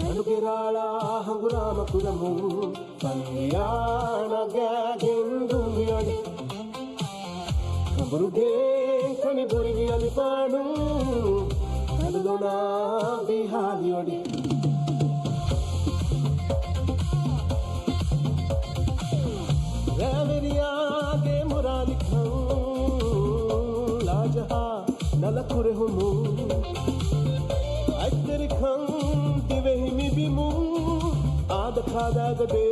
ގަނޑުގެ ރާޅާ ހަނގުރާމަ ކުރަމުން، ފަންރިޔާނަގާގެން ދުންވިއޮޑި. ކަނބުރުގެން ކަނި ބުރިގި އަލިފާނު، ކަނޑުލޮނާ ބީހާލިއޮޑި. ރައިވެރިޔާގެ މުރާލިކަން، ލާޖަހާ ނަލަ ކުރެހުމުން، އަތްތެރިކަން ދިވެހި މިބިމުން، އާދަ ކާދާގަ ދޭ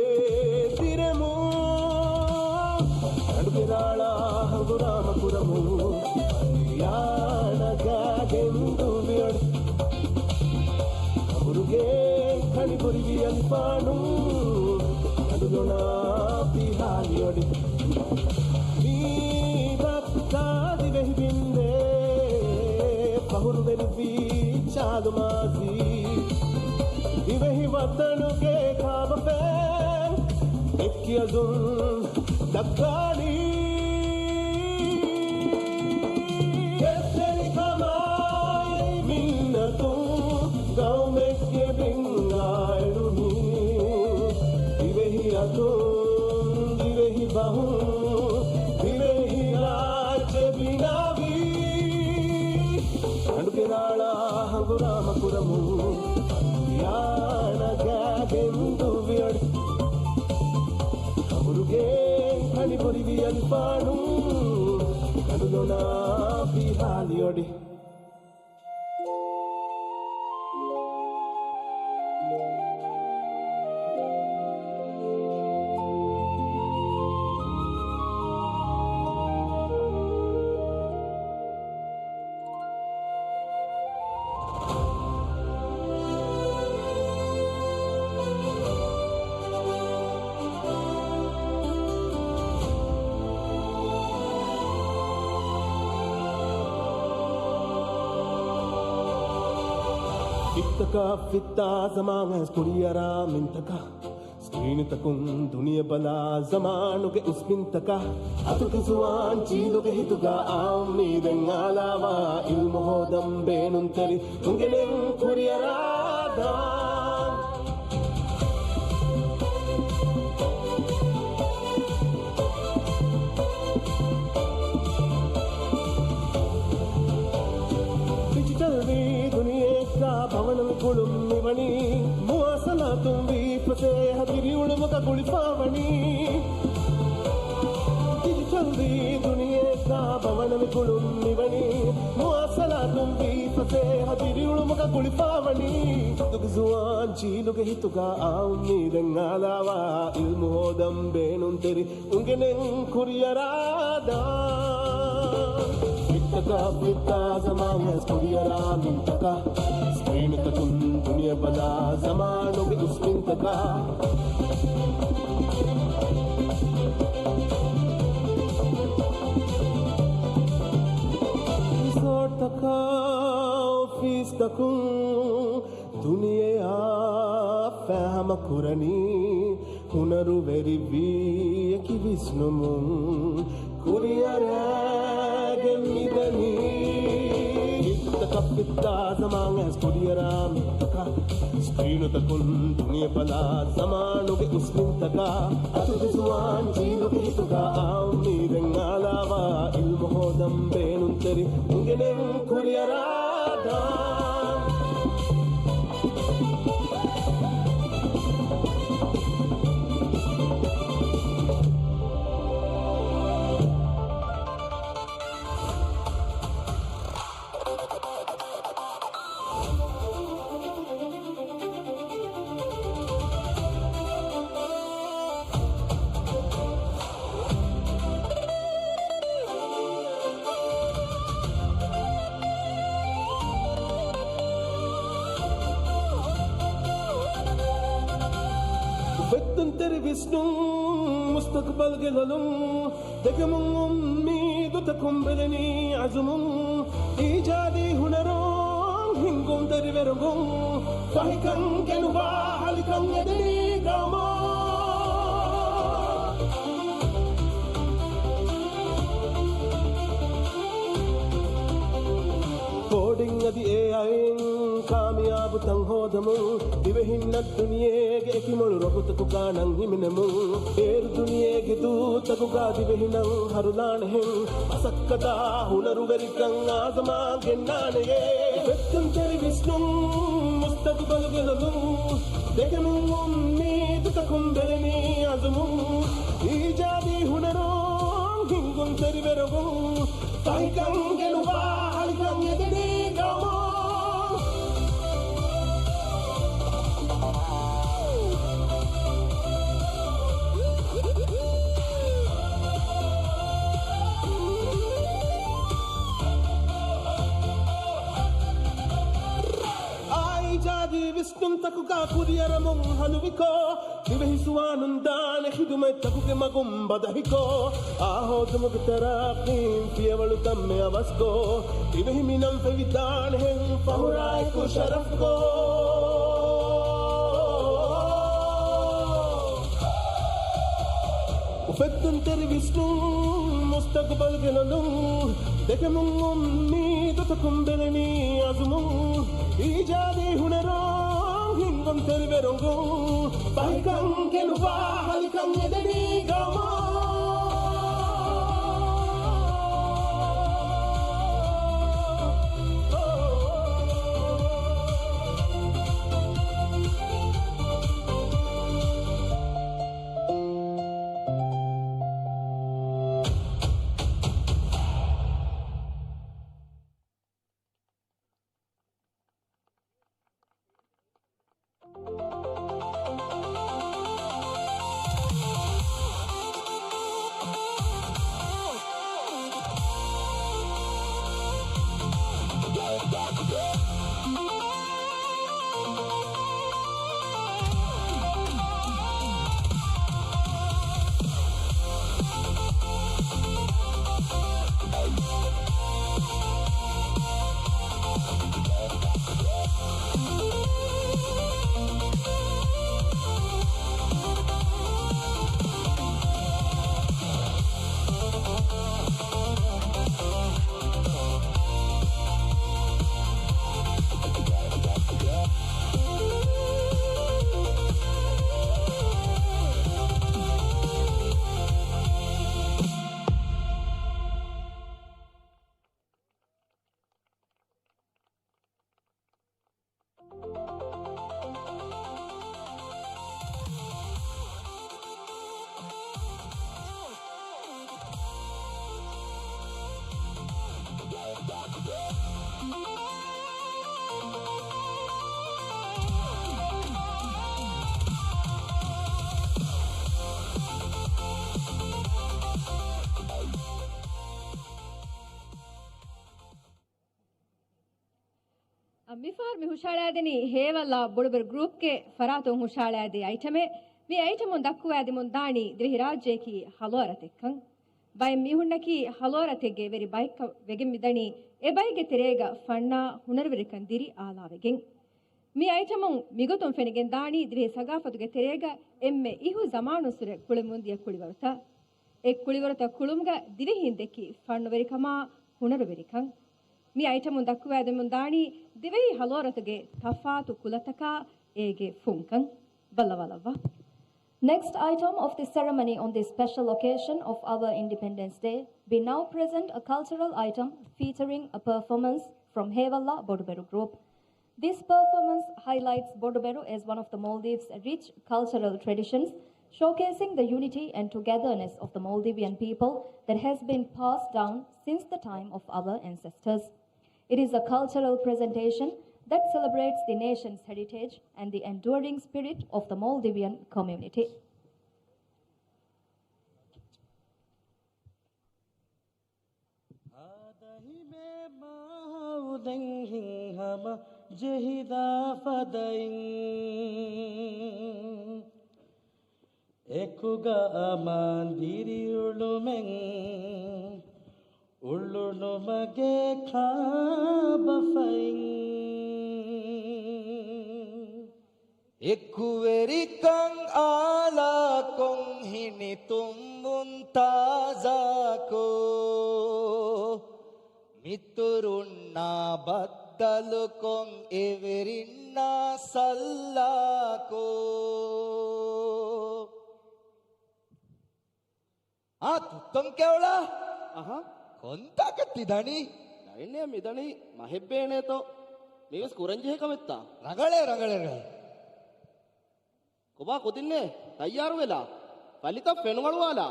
ދިރެމުން، ގަނޑުގެ ރާޅާ ހަނގުރާމަ ކުރަމުން، ފަންރިޔާނަގާގެން ދުންވިއޮޑި. ކަނބުރުގެން ކަނި ބުރިގި އަލިފާނު، ކަނޑުލޮނާ ބީހާލިއޮޑި. މީ ދައްކާ ދިވެހި ބިންދޭ، ފަހުރުވެރިވީ ޗާލު މާޒީ. ދިވެހި ވަތަނުގެ ކާބަފައިން ދެއްކި އަޒުން ދައްކާނީ. އެއްތެރިކަމާއި މިންނަތުން ގައުމެއްގެ ބިންގާ އެޅުނީ. ދިވެހި އަތުން ދިވެހި ބަހުން ދިވެހި ރާއްޖެ ބިނާވީ. ގަނޑުގެ ރާޅާ ހަނގުރާމަ ކުރަމުން، ފަންރިޔާނަގާގެން ދުންވިއޮޑި. ކަނބުރުގެން ކަނި ބުރިގި އަލިފާނު، ކަނޑުލޮނާ ބީހާލިއޮޑި. ހިތްތަކަށް ފިއްތާ ޒަމާން އައިސް ކުރިއަރާ މިންތަކާ. ސްކްރީނުތަކުން ދުނިޔެ ބަލާ ޒަމާނުގެ އުސްމިންތަކާ. އަތުގެ ޒުވާން ޖީލުގެ ހިތުގަ އާ އުއްމީދެއް އާލާވާ، އިލްމު ހޯދަން ބޭނުންތެރި އުނގެނެން ކުރިއަރާދާން. ޑިޖިޓަލް ވީ ދުނިޔެއެއްގަ ބަވަނަ މި ގުޅުން މިވަނީ. މުވާސަލާތުން ވީ ފަސޭހަ ދިރިއުޅުމުގަ ގުޅިފަވަނީ. ޑިޖިޓަލް ވީ ދުނިޔެއެއްގަ ބަވަނަ މި ގުޅުން މިވަނީ. މުވާސަލާތުން ވީ ފަސޭހަ ދިރިއުޅުމުގަ ގުޅިފަވަނީ. ދުގި ޒުވާން ޖީލުގެ ހިތުގަ އާ އުއްމީދެއް އާލާވާ، އިލްމު ހޯދަން ބޭނުންތެރި އުނގެނެން ކުރިއަރާދާން. ހިތްތަކަށް ފިއްތާ ޒަމާން އައިސް ކުރިއަރާ މިންތަކާ. ސްކްރީނުތަކުން ދުނިޔެ ބަލާ ޒަމާނުގެ އުސްމިންތަކާ. ރިސޯޓްތަކާ އޮފީސްތަކުން ދުނިޔެއާ ފާހަމަ ކުރަނީ، ހުނަރުވެރިވީ އެކި ވިސްނުމުން ކުރިއަރާގެން މިދަނީ. ހިތްތަކަށް ފިއްތާ ޒަމާން އައިސް ކުރިއަރާ މިންތަކާ. ސްކްރީނުތަކުން ދުނިޔެ ބަލާ ޒަމާނުގެ އުސްމިންތަކާ. އަތުގެ ޒުވާން ޖީލުގެ ހިތުގަ އާ އުއްމީދެއް އާލާވާ، އިލްމު ހޯދަން ބޭނުންތެރި އުނގެނެން ކުރިއަރާދާން. ތުންތެރި ވިސްނުން، މުސްތަޤްބަލްގެ ލޮލުން، ދެކެމުން އުއްމީދުތަކުން ބެލެނީ އަޒުމުން. އީޖާދީ ހުނަރުން، ހިންގުންތެރި ވެރުން، ފަހިކަން ގެނުވާ ހަލިކަން އެދެނީ ގައުމުން. ކޯޑިން އަދި އޭއައިން ކާމިޔާބު ތަން ހޯދަމުން، ދިވެހިންނަށް ދުނިޔޭގެ އެކި މޮޅު ރޮކުތަކުގާ ނަން ހިމެނެމުން، އޭރު ދުނިޔޭގެ ދޫތަކުގާ ދިވެހިނަށް ހަރުލާނެހެން، މަސައްކަތާ ހުނަރުވެރިކަން އާޒަމާ ގެންނާނެޔޭ. ފެއްތުންތެރި ވިސްނުން، މުސްތަޤްބަލްގެ ލޮލުން، ދެކެމުން އުއްމީދުތަކުން ބެލެނީ އަޒުމުން. އީޖާދީ ހުނަރުން، ހިންގުންތެރި ވެރުން، ފަހިކަން ގެނުވާ ހަލިކަން އެދެނީ ގައުމުން. އާ އީޖާދީ ވިސްނުންތަކުގާ ކުރިއަރަމުން ހަލުވިކޮށް، ދިވެހި ޒުވާނުން ދާނެ ޚިދުމަތްތަކުގެ މަގުން ބަދަހިކޮށް، އާ ހޯދުމުގެ ތަރައްޤީން ފިޔަވަޅު ތަންމެ އަވަސްކޮށް، ދިވެހި މިނަން ފެވިދާނެހެން ފަހުރާއެކު ޝަރަފްކޮށް. އުފެއްދުންތެރި ވިސްނުން، މުސްތަޤްބަލްގެ ލޮލުން، ދެކެމުން އުއްމީދުތަކުން ބެލެނީ އަޒުމުން. އީޖާދީ ހުނަރުން، ހިންގުންތެރި ވެރުން، ފަހިކަން ގެނުވާ ހަލިކަން އެދެނީ ގައުމުން. މިފަހަރު މި ހުށައަޅައިދެނީ ހޭވައްލާ ބޮޑުބެރު ގްރޫޕްގެ ފަރާތުން ހުށައަޅައިދޭ އައިޓަމެއް. މި އައިޓަމުން ދައްކުވައިދެމުން ދާނީ ދިވެހިރާއްޖެއަކީ ހަލޯރަތެއްކަން. ބައެއް މީހުންނަކީ ހަލޯރަތެއްގެ ވެރި ބައެއްކަން ވެގެން މިދަނީ، އެ ބައެއްގެ ތެރޭގަ ފަންނާ ހުނަރުވެރިކަން ދިރި އާލާވެގެން. މި އައިޓަމުން މިގޮތުން ފެނިގެން ދާނީ ދިވެހި ސަގާފަތުގެ ތެރޭގަ އެންމެ އިހު ޒަމާނުއްސުރެ ކުޅެމުންދިޔަ ކުޅިވަރުތައް. އެ ކުޅިވަރުތައް ކުޅުމުގަ ދިވެހީން ދެއްކި ފަންނުވެރިކަމާ ހުނަރުވެރިކަން. މި އައިޓަމުން ދައްކުވައިދެމުން ދާނީ ދިވެހި ހަލޯރަތުގެ ތަފާތު ކުލަތަކާ އޭގެ ފުންކަން. ބައްލަވާލައްވާ. Next item of the ceremony on this special occasion of our Independence Day, we now present a cultural item featuring a performance from ހޭވައްލާ ބޮޑުބެރު Group. This performance highlights Boduberu as one of the Maldives' rich cultural traditions, showcasing the unity and togetherness of the Maldivian people that has been passed down since the time of our ancestors. It is a cultural presentation that celebrates the nation's heritage and the enduring spirit of the Maldivian community. ހާދަހިމޭ މާހައުލެއް ހިތްހަމަ ޖެހިދާ ފަދައިން. ކުގަ އަމާން ދިރިއުޅުމެއް އުޅުނުމަގެ ކާބަފައިން. އެކުވެރިކަން އާލާކޮށް ހިނިތުންވުން ތާޒާކޮށް، މިތުރުންނާ ބައްދަލުކޮށް އެވެރިންނާ ސައްލާކޮށް. އާ، ތުއްތަން ކެވަޅާ. އަހަ. ކޮންތާކަށް ތި ދަނީ؟ ދަނީ މިދަނީ މަހެއް ބޭނޭތޯ. މީވެސް ކުރަންޖެހޭ ކަމެއްތާ. ރަނގަޅޭ، ރަނގަޅޭ، ރަނގަޅޭ. ކޮބާ ކުދިންނޭ ތައްޔާރުވެލާ. ފަލިތައް ފެނުވަޅުވާލާ.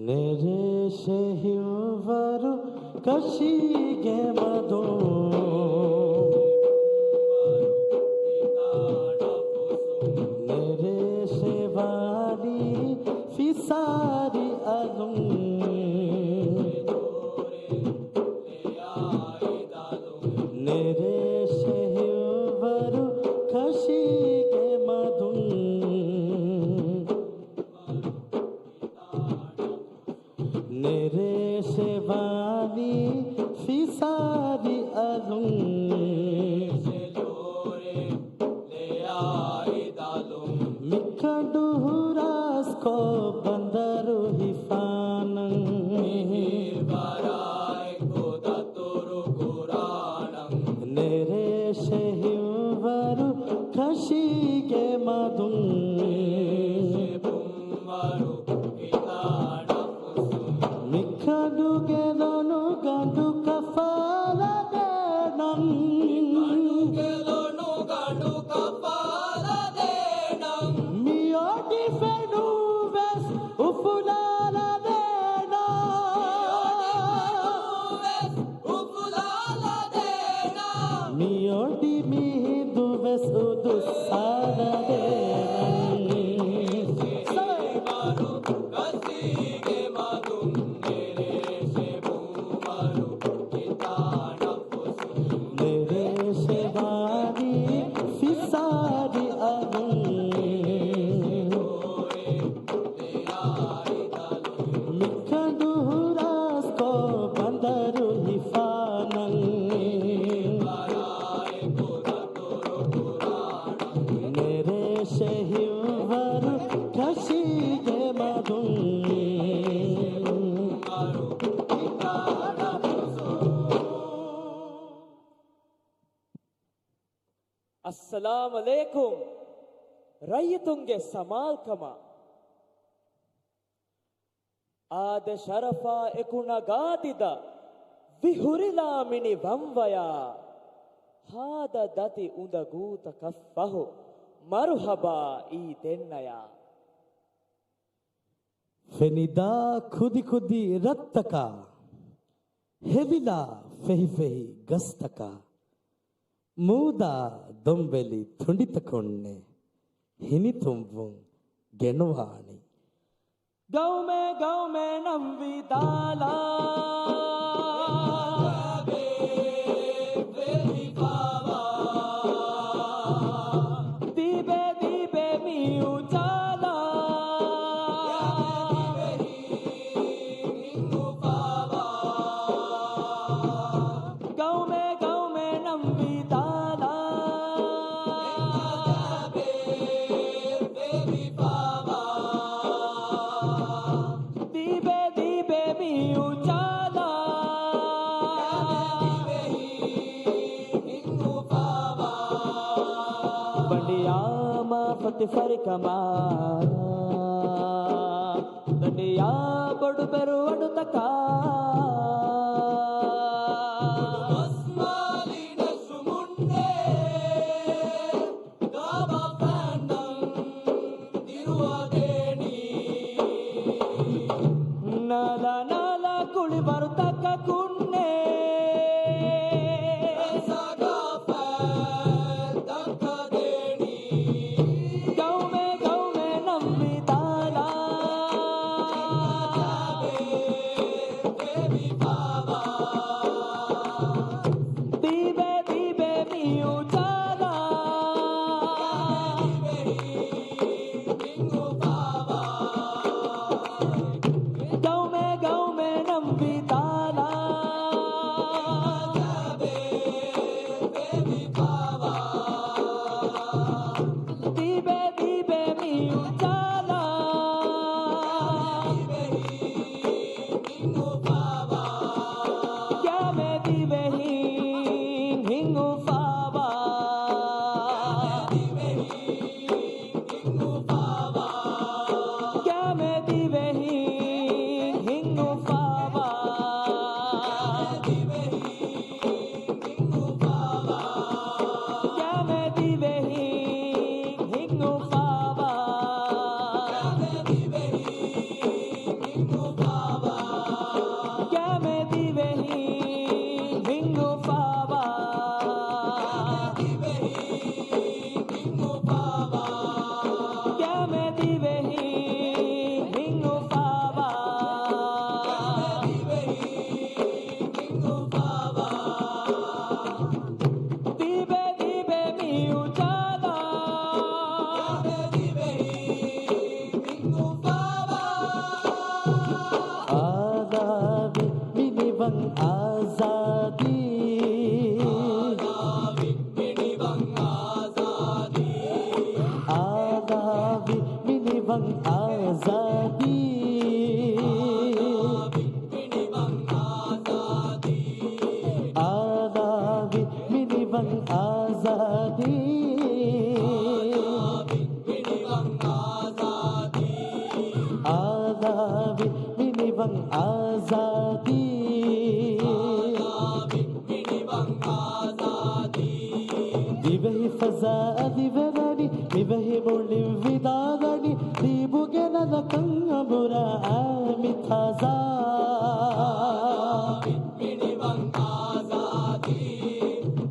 ނެރޭ ޝެހިވަރު ކަށީގެ މަދުން، ނެރޭ ޝެވާނީ ފިސާރި އަލުން. ނެރޭ ޝެހިވަރު ކަށީގެ މަދުން، ނެރޭ ޝެވާނީ ފިސާރި އަލުން. މިކަނޑު ހުރާސްކޮށް ބަނދަރު ހިފާނަން. ނެރޭ ޝެހިވަރު ކަށީގެ މަދުން، މިކަނޑުގެ ލޮނުގަނޑު ކަފާލަދޭނަން. މިއޮޑި ފެނުން ވެސް އުފުލާލަދޭނަން. މިއޮޑި މިހިނދު ވެސް އުދުއްސާލަދޭނަން. ނެރޭ ޝެވާނީ ފިސާރި އަލުން. މިކަނޑު ހުރާސްކޮށް ބަނދަރު ހިފާނަން. ނެރޭ ޝެހިވަރު ކަށީގެ މަދުން. އައްސަލާމް ޢަލައިކުމް. ރައްޔިތުންގެ ސަމާލްކަމަށް އާދެ ޝަރަފާ އެކު ނަގާ ދިދަ، ވި ހުރިލާ މިނި ވަންވަޔާ، ހާދަ ދަތި އުނދަގޫތަކަށް ފަހު، މަރުހަބާ އީދެއްނަޔާ. ފެނިދާ ކުދިކުދި ރަށްތަކާ، ހެވިލާ ފެހިފެހި ގަސްތަކާ، މޫދާ ދޮންވެލި ތުނޑިތަކުންނޭ، ހިނިތުންވުން ގެނުވާނީ. ގައުމޭ ގައުމޭ ނަން ވިދާލާ، ދީބޭ ދީބޭ މި އުޖާލާ. ގައުމޭ ގައުމޭ ނަން ވިދާލާ، ދީބޭ ދީބޭ މި އުޖާލާ. ބަނޑިޔާ މާފަތި ފަރިކަމާ، ދަނޑިޔާ ބޮޑުބެރު އަޑުތަކާ، ބޮޑު މަސްމާލި ނަށުމުންނޭ، ގާބާފައިންނަށް ދިރުވަދޭނީ. ނާލާ ނާލާ ކުޅިވަރުތަކަކުންނޭ، ގައުމޭ ގައުމޭ ނަން ވިދާލާ. އާޒާދީ. އާލާވި މިނިވަން އާޒާދީ. ދިވެހި ފަޒާ އަލިވެރަނި، ދިވެހި މުޅިން ވިދާޅަނި، ދީބުގެ ނަލަކަން އަނބުރާ އާމި ތާޒާ. މިނިވަން އާޒާދީ،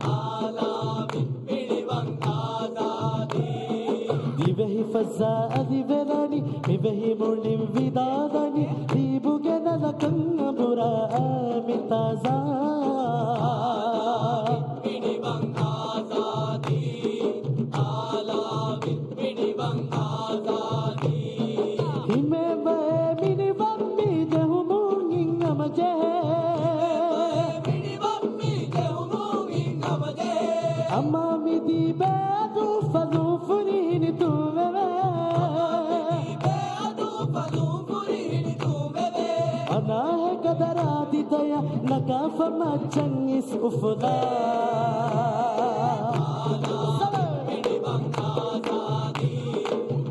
އާލާވި މިނިވަން އާޒާދީ. ދިވެހި ފަޒާ އަލިވެރަނި، ދިވެހި މުޅިން ވިދާޅަނި، ދީބުގެ ނަލަކަން އަނބުރާ އާމި ތާޒާ. މިނިވަން އާޒާދީ، އާލާވި މިނިވަން އާޒާދީ. ހިމޭބައޭ މިނިވަން މި ޖެހުމުން ހިތްހަމަޖެހޭ. މިނިވަން މި ޖެހުމުން ހިތްހަމަޖެހޭ. އަމާ މި ދީބޭ އަދު ފަލު ފުރިހިނިތުންވެވޭ. އަމާ މި ދީބޭ އަދު ފަލު ފުރިހިނިތުންވެވޭ. އަނާހެ ގަދަރާ ދިދަޔަށް ނަގާފަ މައްޗަށް އިސް އުފުލާ. މިނިވަން އާޒާދީ،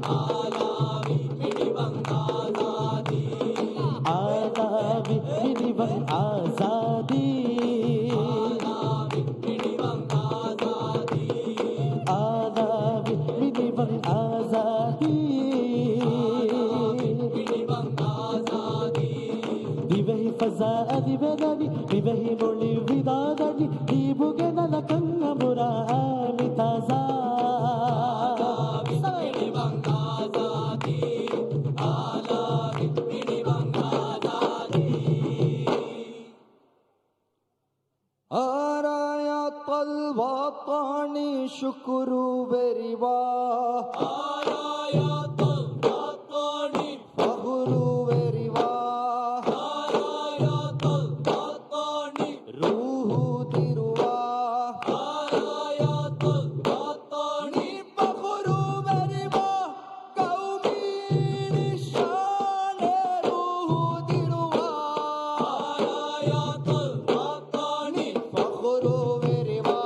އާލާވި މިނިވަން އާޒާދީ. އާލާވި މިނިވަން އާޒާދީ. އާލާވި މިނިވަން އާޒާދީ. އާލާވި މިނިވަން އާޒާދީ. އާލާވި މިނިވަން އާޒާދީ. ދިވެހި ފަޒާ އަލިވެރަނި، ދިވެހި މުޅިން ވިދާޅަނި، ދީބުގެ ނަލަކަން އަނބުރާ އާމި ތާޒާ. އާލާވި މިނިވަން އާޒާދީ. އާލާވި މިނިވަން އާޒާދީ. އާރާޔާ ތަލްވާ ތާނީ ޝުކުރުވެރިވާ. އާރާޔާ ތަލްވާ ތާނީ ފަޚުރުވެރިވާ. އާރާޔާ ތަލްވާ ތާނީ ރޫޙު ދިރުވާ. އާރާޔާ ތަލްވާ ތާނީ ފަޚުރުވެރިވާ. ޤައުމީ ނިޝާނެއް ރޫޙު ދިރުވާ. އާރާޔާ ތަލްވާ ތާނީ ފަޚުރުވެރިވާ.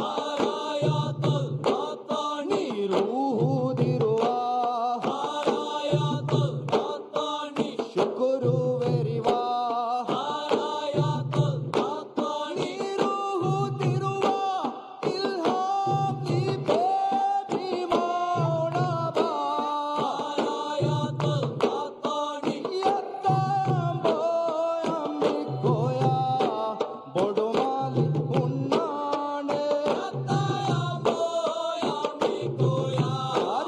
އާރާޔާ ތަލްވާ ތާނީ ރޫޙު ދިރުވާ. އާރާޔާ ތަލްވާ ތާނީ ޝުކުރުވެރިވާ. އާރާޔާ ތަލްވާ ތާނީ ރޫޙު ދިރުވާ. އިލްހާމް ލިބޭ މި މައުނަބާ. އާރާޔާ ތަލްވާ ތާނީ އައްތަޔާ ބޯޔަ މި ކޮޔާ ބޮޑު މާލި ހުންނާނެ. އައްތަޔާ ބޯޔަ މި ކޮޔާ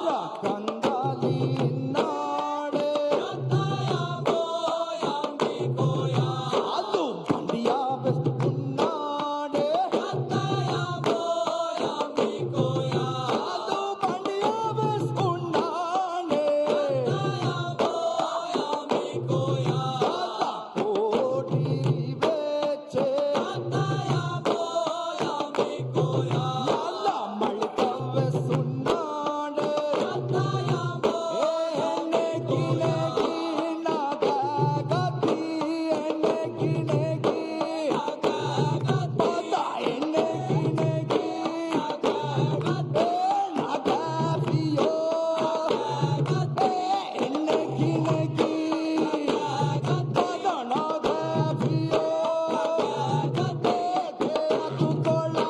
ރަ ކަންދާލި އިންނާނެ. އައްތަޔާ ބޯޔަ މި ކޮޔާ އަލު ބަނޑިޔާ ވެސް ހުންނާނެ. އައްތަޔާ ބޯޔަ މި ކޮޔާ އަލު ބަނޑިޔާ ވެސް ހުންނާނެ. އައްތަޔާ ބޯޔަ މި ކޮޔާ އަލަ ކޯޓި ވެއްޗެ. އައްތަޔާ ބޯޔަ މި ކޮޔާ އަލަ މަޅިތައް ވެސް ހުންނާނެ. އެހެނެއް ގިނަ ގިނަ ގާގަތީ، އެހެނެއް ގިނަ ގިނަ ގާގަތީ، އެހެނެއް ގިނަ ގިނަ ގާގަތީ، އެ ނަގާފިޔޯ، އެހެނެއް ގިނަ ގިނަ ގާގަތީ، ނަގާފިޔޯ، އެ ދެ އަތުކޮޅާ.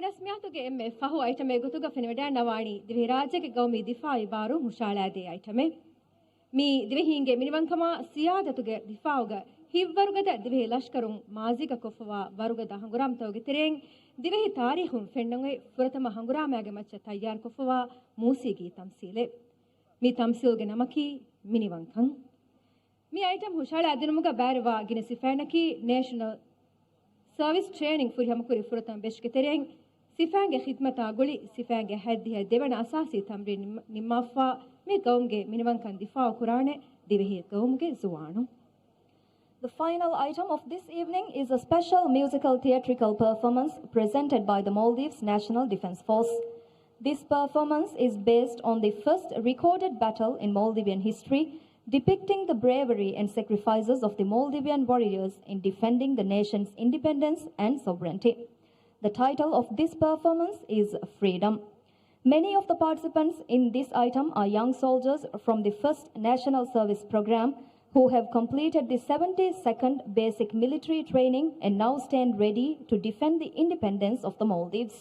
ރަސްމިއްޔާތުގެ އެންމެ ފަހު އައިޓަމެއް ގޮތުގަ ފެނިވަޑައިންނަވާނީ ދިވެހިރާއްޖޭގެ ގައުމީ ދިފާއީ ބާރު ހުށައަޅާދޭ އައިޓަމެއް. މީ ދިވެހީންގެ މިނިވަންކަމާ ސިޔާދަތުގެ ދިފާއުގަ ހިތްވަރުގަދަ ދިވެހި ލަޝްކަރުން މާޒީގަ ކޮށްފަވާ ވަރުގަދަ ހަނގުރާމަތަކުގެ ތެރެއިން ދިވެހި ތާރީޚުން ފެންނަން އޮތް ފުރަތަމަ ހަނގުރާމައިގެ މައްޗަށް ތައްޔާރުކޮށްފަވާ މޫސީގީ ތަމްސީލެއް. މި ތަމްސީލްގެ ނަމަކީ މިނިވަންކަން. މި އައިޓަމް ހުށައަޅާ ދިނުމުގަ ބައިވެރިވާ ގިނަ ސިފައިންނަކީ ނޭޝަނަލް ސަރވިސް ޓްރޭނިން ފުރިހަމަކުރި ފުރަތަމަ ބެޗްގެ ތެރެއިން ސިފައިންގެ ޚިދްމަތާ ގުޅި، ސިފައިންގެ ހަތްދިހަ ދެވަނަ އަސާސީ ތަމްރީން ނިންމަ-، ނިންމާފަ، މި ގައުމުގެ މިނިވަންކަން ދިފާއު ކުރާނެ ދިވެހި ގައުމުގެ ޒުވާނުން. The final item of this evening is a special musical theatrical performance presented by the Maldives National Defence Force. This performance is based on the first recorded battle in Maldivian history, depicting the bravery and sacrifices of the Maldivian warriors in defending the nation's independence and sovereignty. The title of this performance is Freedom. Many of the participants in this item are young soldiers from the first National Service Program who have completed the seventy-second Basic Military Training and now stand ready to defend the independence of the Maldives.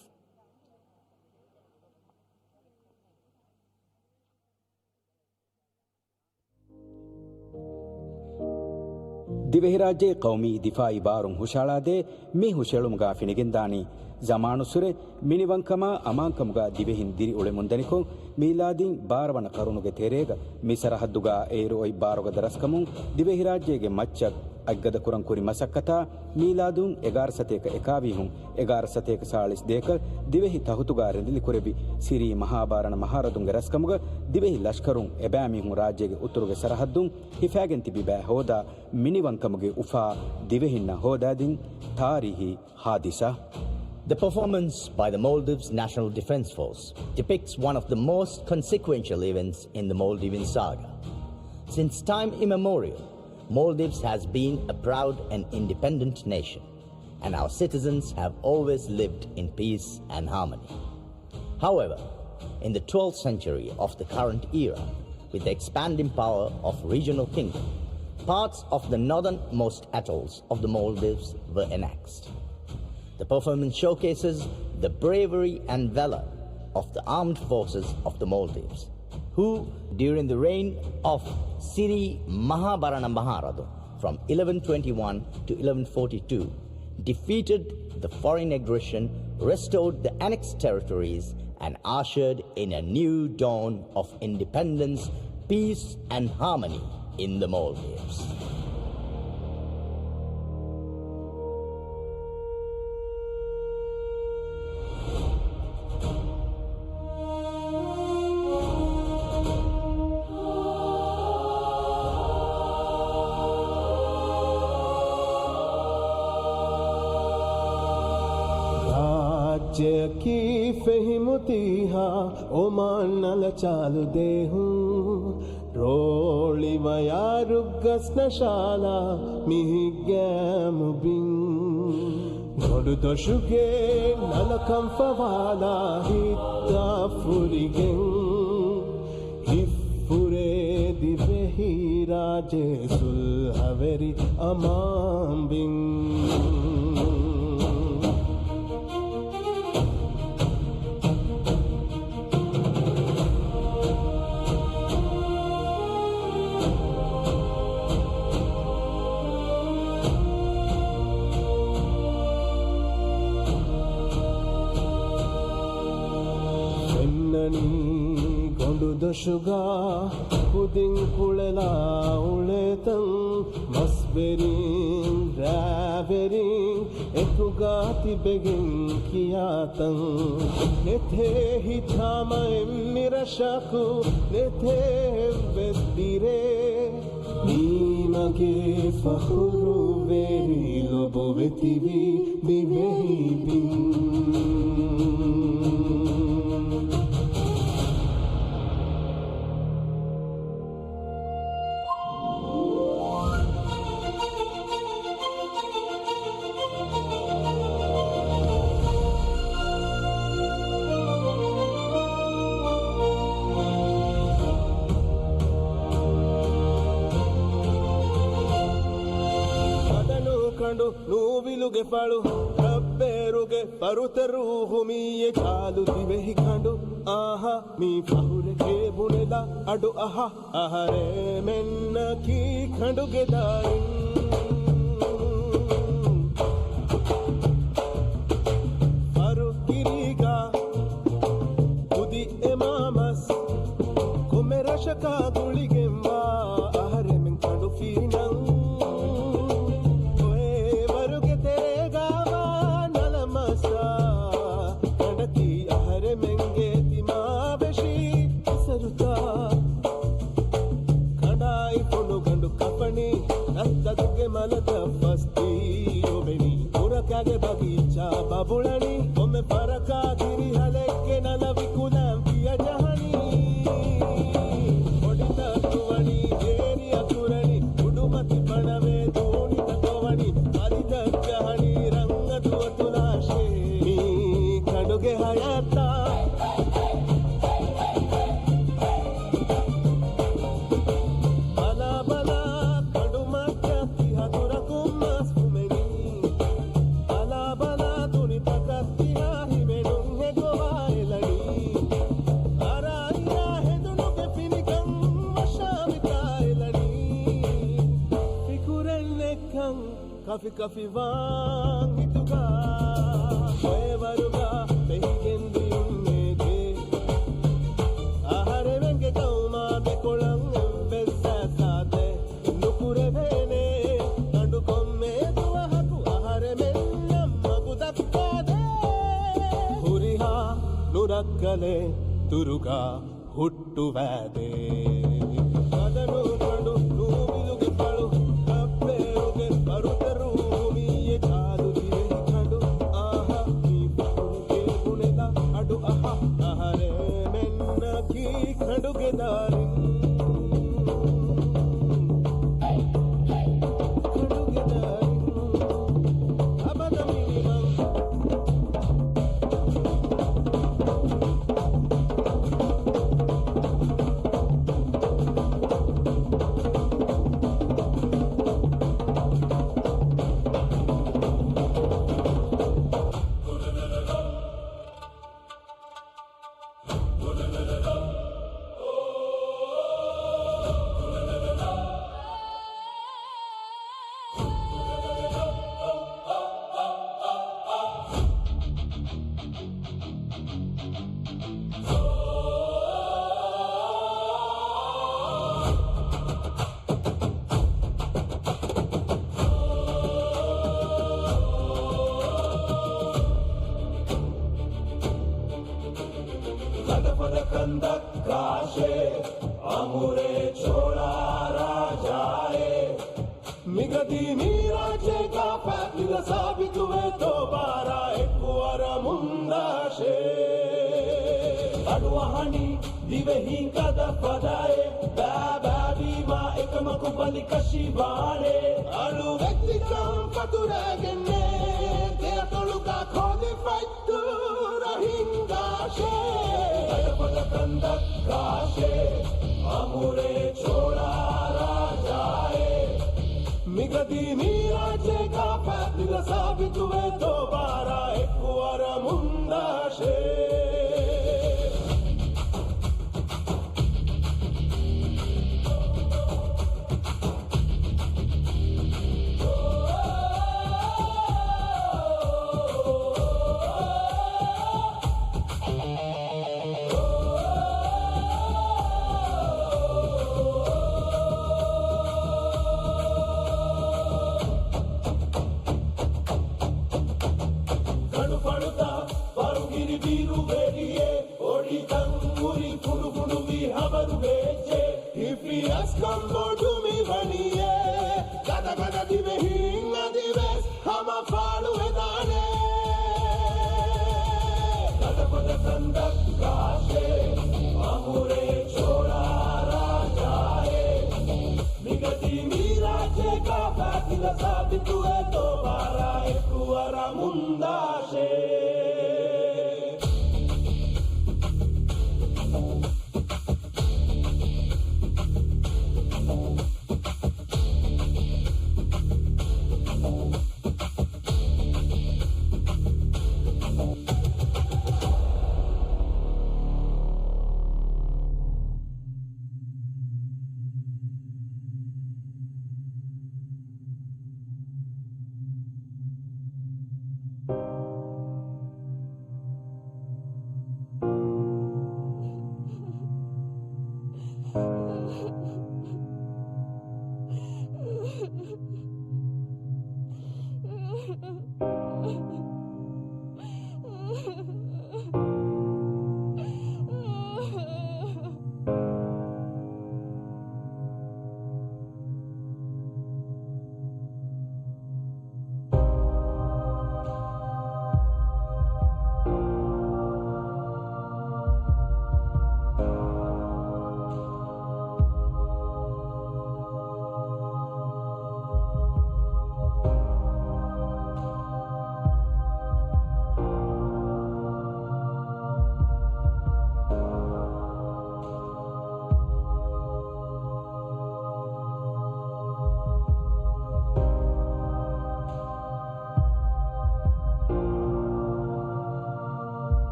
ދިވެހިރާއްޖޭ ޤައުމީ ދިފާއީ ބާރުން ހުށައަޅާދޭ މި ހުށައެޅުމުގަ ފެނިގެންދާނީ، ޒަމާނުއްސުރެ މިނިވަންކަމާ އަމާންކަމުގަ ދިވެހިން ދިރިއުޅެމުންދަނިކޮށް، މީލާދީން ބާރަ ވަނަ ޤަރުނުގެ ތެރޭގަ މި ސަރަހައްދުގަ އޭރު އޮތް ބާރުގަދަ ރަސްކަމުން ދިވެހިރާއްޖޭގެ މައްޗަށް އަތްގަދަކުރަން ކުރި މަސައްކަތާ، މީލާދުން އެގާރަ ސަތޭކަ އެކާވީހުން އެގާރަ ސަތޭކަ ސާޅީސް ދޭކަ ދިވެހި ތަހުތުގަ ރެނދިލިކުރެއްވި ސިރީ މަހާބާރަނަ މަހާރަދުންގެ ރަސްކަމުގަ ދިވެހި ލަޝްކަރުން އެބައިމީހުން ރާއްޖޭގެ އުތުރުގެ ސަރަހައްދުން ހިފައިގެން ތިބި ބައި ހޯދާ، މިނިވަންކަމުގެ އުފާ ދިވެހިންނަށް ހޯދާދިން ތާރީހީ ހާދިސާ. The performance by the Maldives National Defence Force depicts one of the most consequential events in the Maldivian saga. Since time immemorial, Maldives has been a proud and independent nation, and our citizens have always lived in peace and harmony. However, in the twelfth century of the current era, with the expanding power of regional kingdom, parts of the northernmost atolls of the Maldives were annexed. The performance showcases the bravery and valor of the armed forces of the Maldives, who, during the reign of Siri Mahabarana Maharadu, from eleven twenty-one to eleven forty-two, defeated the foreign aggression, restored the annexed territories, and ushered in a new dawn of independence, peace, and harmony in the Maldives. ރާއްޖެއަކީ ފެހި މުތީހާ އޮމާން ނަލަ ޗާލު ދޭހުން، ރޯޅި ވަޔާ ރުއްގަސް ނަށާލާ މިހިގައިމު ބިން. ގޮނޑުދޮށުގެ ނަލަކަން ފަވާލާ ހިތްތައް ފުރިގެން، ހިތްފުރޭ ދިވެހިރާއްޖެ ސުލްހަވެރި އަމާން ބިން. ފެންނަނީ ގޮނޑުދޮށުގަ ކުދިން ކުޅެލާ އުޅޭތަން، މަސްވެރިން ރާވެރިން އެކުގަ ތިބެގެން ކިޔާތަން. ނެތޭ ހިތާމައެއް މިރަށަކު، ނެތޭ އެއްވެސް ބިރެއް. މީ މަގޭ ފަޚުރު ވެރި ލޮބުވެތިވި ދިވެހި ބިން. ހަދަނު ކަނޑު ނޫވިލުގެ ފަޅު، ރައް ބޭރުގެ ފަރުތެރު ހުމީ އެ ޖާލު ދިވެހި ކަނޑު. އާހާ، މީ ފަހުރެކޭ ބުނެލާ އަޑު އަހާ. އަހަރެމެންނަކީ ކަނޑުގެ ދާރިން. ފަރުގިރީގަ ކުދި އެމާ މަސް. ކޮންމެ ރަށަކާ ގުޅިގެންވާ އަހަރެމެން ކަނޑު ފީނަން. އޮއެ ވަރުގެ ތެރޭގަވާ ނަލަމަސް. ކަނޑަކީ އަހަރެމެންގެ ތިމާވެށި އިސަރުތައް. ކަނޑާއި ފޮނުގަނޑު ކަފަނީ، ރަށްތަކުގެ މަލަތައް ފަސްދީ އޮވެނީ. ކުރަކާގެ ބަގީޗާ ބަބުޅަނީ، ކޮންމެ ފަރަކާ ދިރިހަލެއްގެ ނަލަ ވިކުލާން ފިޔަ ޖަހަނީ. ބޮޑިތައް ދުވަނީ، އޭރިއަ ކުރަނީ، އުޑުމަތި ބަނަވޭ ދޯނިތަކަށް ވަނީ، ބަލިތައް ޖަހަނީ، ރަންގަދު އަތުލާށޭ. މީ ކަނޑުގެ ހަޔާތާ. ބަލާ ބަލާ ކަނޑުމައްޗަށް ތިހަ ދުރަކުން މަސް ފުމެނީ. ބަލާ ބަލާ ދުނިތަކަށް ތިހާ ހިމެނުން ހެގޮވާ އެލަނީ. އަރާއިރާ ހެދުނުގެ ފިނިކަން ވަށާމިތާ އެލަނީ. ފިކުރެއް ނެތްކަން ކަފި ކަފިވާން ހިތުގަ. އޮއެ ވަރުގަ ފެހިގެން ދިޔުން ނޭގޭ. އަހަރެމެންގެ ގައުމާ ދެކޮޅަށް އެއްވެސް ސާސާތެއް ނުކުރެވޭނެ. ކަނޑު ކޮންމެ ދުވަހަކު އަހަރެމެންނަށް މަގު ދައްކާދޭ. ހުރިހާ ނުރައްކަލެއް ދުރުގަ ހުއްޓުވާދޭ. ގަދަނޫ ކަނޑު ނޫބިލުގެ ފަޅު، ކައްޕޭރުގެ ބަރުތެރު ހުމީ އެ ޖާލު ދިވެހި ކަނޑު. އާހާ، މީ ފަހުން ކޭ ބުނެލާ އަޑު އަހާ. އަހަރެމެންނަކީ ކަނޑުގެ ދާރިން. ކަނޑުގެ ދާރިން. އަބަދަށް މިނިވަން. ގަދަފަދަ ކަންދައްކާށޭ، އަމުރޭ ޗޯޅާ ރާޖާއޭ. މިގަދީ މީރާޖޭގާ ފަތިލަ ސާބިތުވޭތޯ ބާރާ އެއްކު އަރަމުންދާށޭ. އަޑު އަހަނީ ދިވެހި ގަދަ ފަދައޭ، ބާބާވީމާ އެކަމަކު ބަލި ކަށިވާނޭ. އަޅު ވެއްދިކަން ފަތުރައިގެންނޭ، ދެއަތޮޅުގަ ކޯލި ފަތް ދުރަ ހިންގާށޭ. ގަދަފަދަ ކަންދައްކާށޭ، އަމުރޭ ޗޯޅާ ރާޖާއޭ. މިގަދީ މީރާޖޭގާ ފަތިލަ ސާބިތުވޭތޯ ބާރާ އެއްކު އަރަމުންދާށޭ. ކަނޑުފަނުތައް ފަރުގިރި ބިރުވެރިއެއް، އޮޑިތައް ހުރި ފުނޑުފުނޑުވި ހަބަރު ވެއްޖެ. ހިފި އަސްކަން ބޮޑު މިވަނީއޭ. ގަދަގަދަ ދިވެހީން އަދިވެސް ހަމަ ފާޅުވެދާނެ. ގަދަފަދަ ކަންދައްކާށޭ، އަމުރޭ ޗޯޅާ ރާޖާއޭ. މިގަދީ މީރާޖޭގާ ފަތިލަ ސާބިތުވޭތޯ ބާރާ އެއްކު އަރަމުންދާށޭ.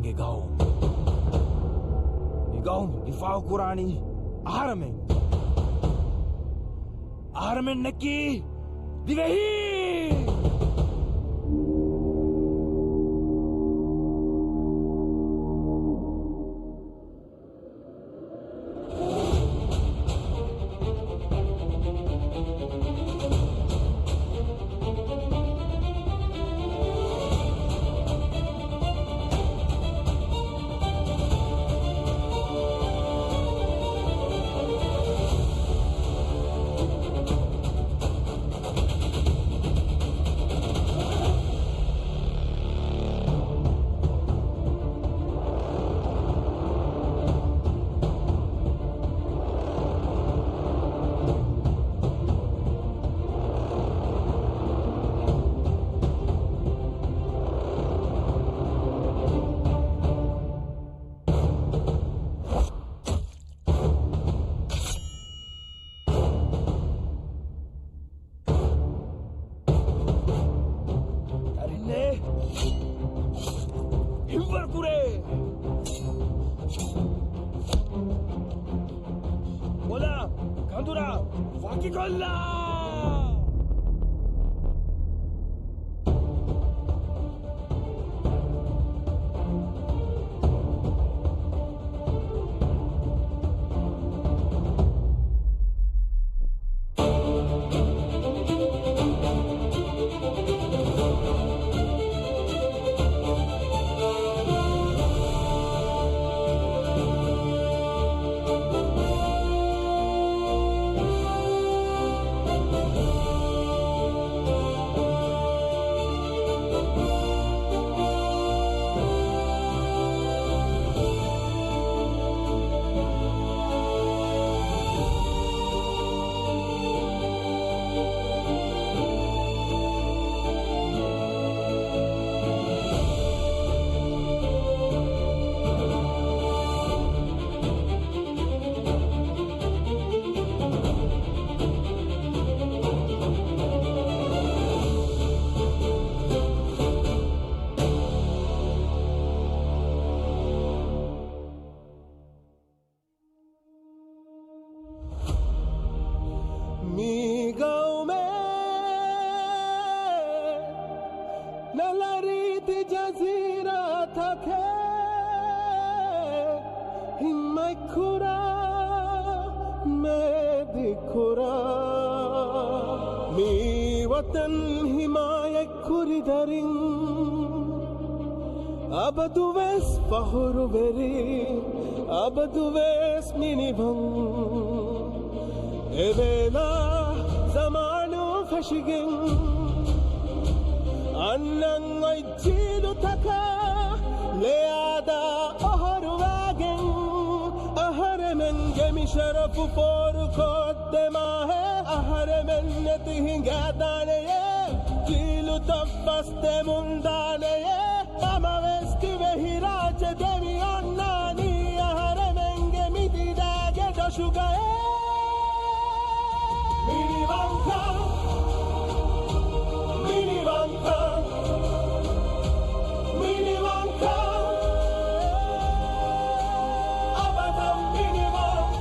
ގެ ގައުމު. މި ގައުމު ދިފާއު ކުރާނީ އަހަރެމެން. އަހަރެމެންނަކީ ދިވެހީ! ދަރިންނޭ! ހިތްވަރު ކުރޭ! ބޮލާ! ކަނދުރާ! ވަކިކޮށްލާ! މި ގައުމެއް ނަލަރީތި ޖަޒީރާތަކެއް ހިންމަތްކުރާ، މޭދިކުރާ، މި ވަތަން ހިމާޔަތް ކުރި ދަރިން، އަބަދުވެސް ފަހުރުވެރި، އަބަދުވެސް މިނިވަން. އެވޭލާ ޒަމާނު ފެށިގެން، އަންނަން އޮތް ޖީލުތަކާ ލެއާދާ އޮހޮރުވާގެން، އަހަރެމެންގެ މި ޝަރަފު ފޯރުކޮށްދެމާހޭ، އަހަރެމެން ނެތި ހިނގާދާނެޔޭ، ޖީލުތައް ފަސްދެމުންދާނެޔޭ، ހަމަވެސް ދިވެހިރާއްޖެ ދެމި އޮންނާނީ އަހަރެމެންގެ މި ދިދާގެ ދޮށުގައޭ. މިނިވަންކަން، މިނިވަންކަން، މިނިވަންކަން، އަބަދަށް މިނިވަން.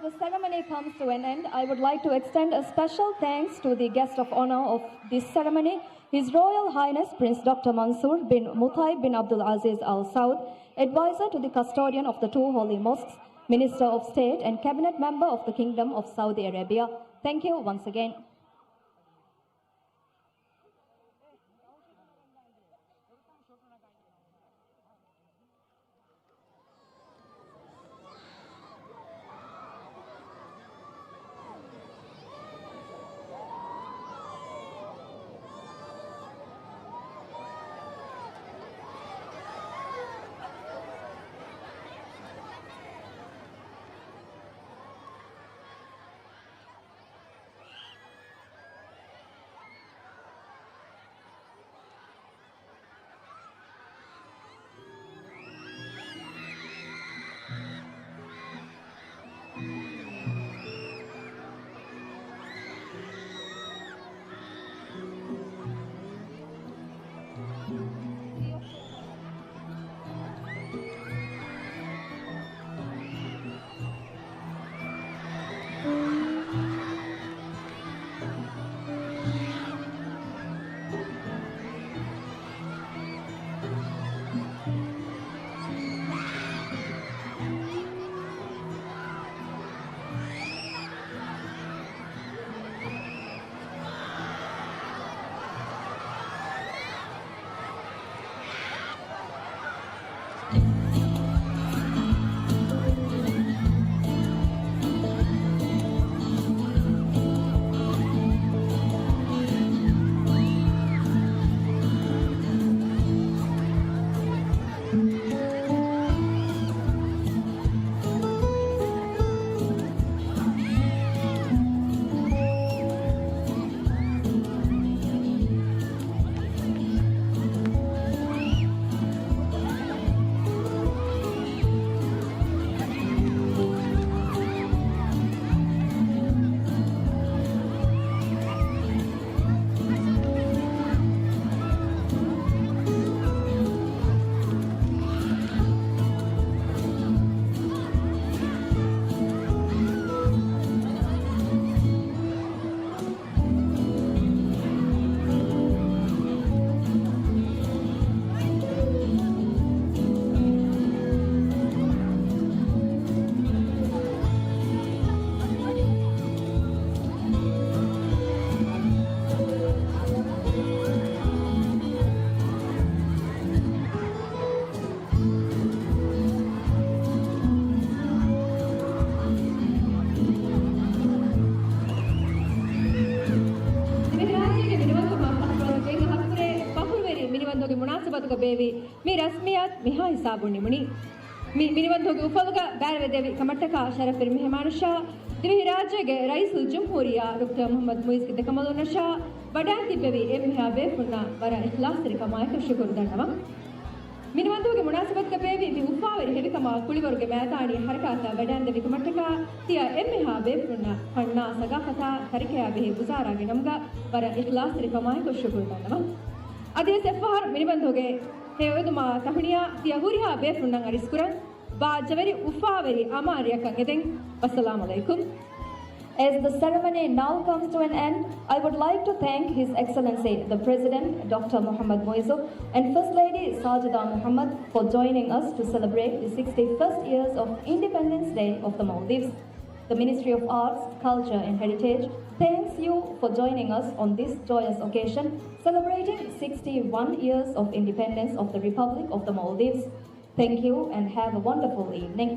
The ceremony comes to an end. I would like to extend a special thanks to the guest of honor of this ceremony, His Royal Highness Prince Doctor Mansour bin Mutaib bin Abdul Aziz Al Saud, advisor to the custodian of the two holy mosques, Minister of State and Cabinet Member of the Kingdom of Saudi Arabia. Thank you once again. ދިވެހިރާއްޖޭގެ މިނިވަންކަމާ ފަޚުރުވަން ގެން އަހަރު ކުރޭ ފަޚުރުވެރި މިނިވަންތުގެ މުނާސަބަތުގަ ބޭއްވި މި ރަސްމިއްޔާތު މިހާ ހިސާބުން ނިމުނީ. މި މިނިވަންތުގެ އުފަލުގަ ބައިވެދެވި ކަމަށްޓަކާ ޝަރަފުވެރި މެހެމާނަށާ ދިވެހިރާއްޖޭގެ ރައީސުލްޖުމްހޫރިއްޔާ ޑޮކްޓަރ މުޙައްމަދު މުޢިއްޒުގެ ދެކަނބަލުންނަށާ ވަޑައިން ތިއްބެވި އެންމެހާ ބޭފުޅުންނަށް ވަރަށް އިޚްލާޞްތެރިކަމާއެކު ޝުކުރު ދަންނަވަން. މިނިވަންތުގެ މުނާސަބަތުގަ ބޭއްވި މި އުފާވެރި ހެވިކަމާ ކުޅިވަރުގެ މައިދާނީ ހަރަކާތަށް ވަޑައިންދެއްވި ކަމަށްޓަކާ ތިޔަ އެންމެހާ ބޭފުޅުންނަށް ފަންނާ ސަގާފަތާ ތަރިކަޔާ ބެހޭ ވުޒާރާގެ ނަމުގަ ވަރަށް އިޚްލާޞްތެރިކަމާއެކު ޝުކުރު ދަންނަވަން. އަދިވެސް އެއްފަހަރު މިނިވަންތުގެ ހެޔޮއެދުމާ ތަހުނިޔާ ތިޔަ ހުރިހާ ބޭފުޅުންނަށް އަރިސްކުރަން. ބާއްޖަވެރި އުފާވެރި އަމާރަޔަކަށް އެދެން. ވައްސަލާމް ޢަލައިކުމް. As the ceremony now comes to an end, I would like to thank His Excellency, the President, Doctor Muhammad Muizzu, and First Lady Sajida Muhammad for joining us to celebrate the sixty-first years of Independence Day of the Maldives. The Ministry of Arts, Culture and Heritage thanks you for joining us on this joyous occasion, celebrating sixty-one years of independence of the Republic of the Maldives. Thank you and have a wonderful evening.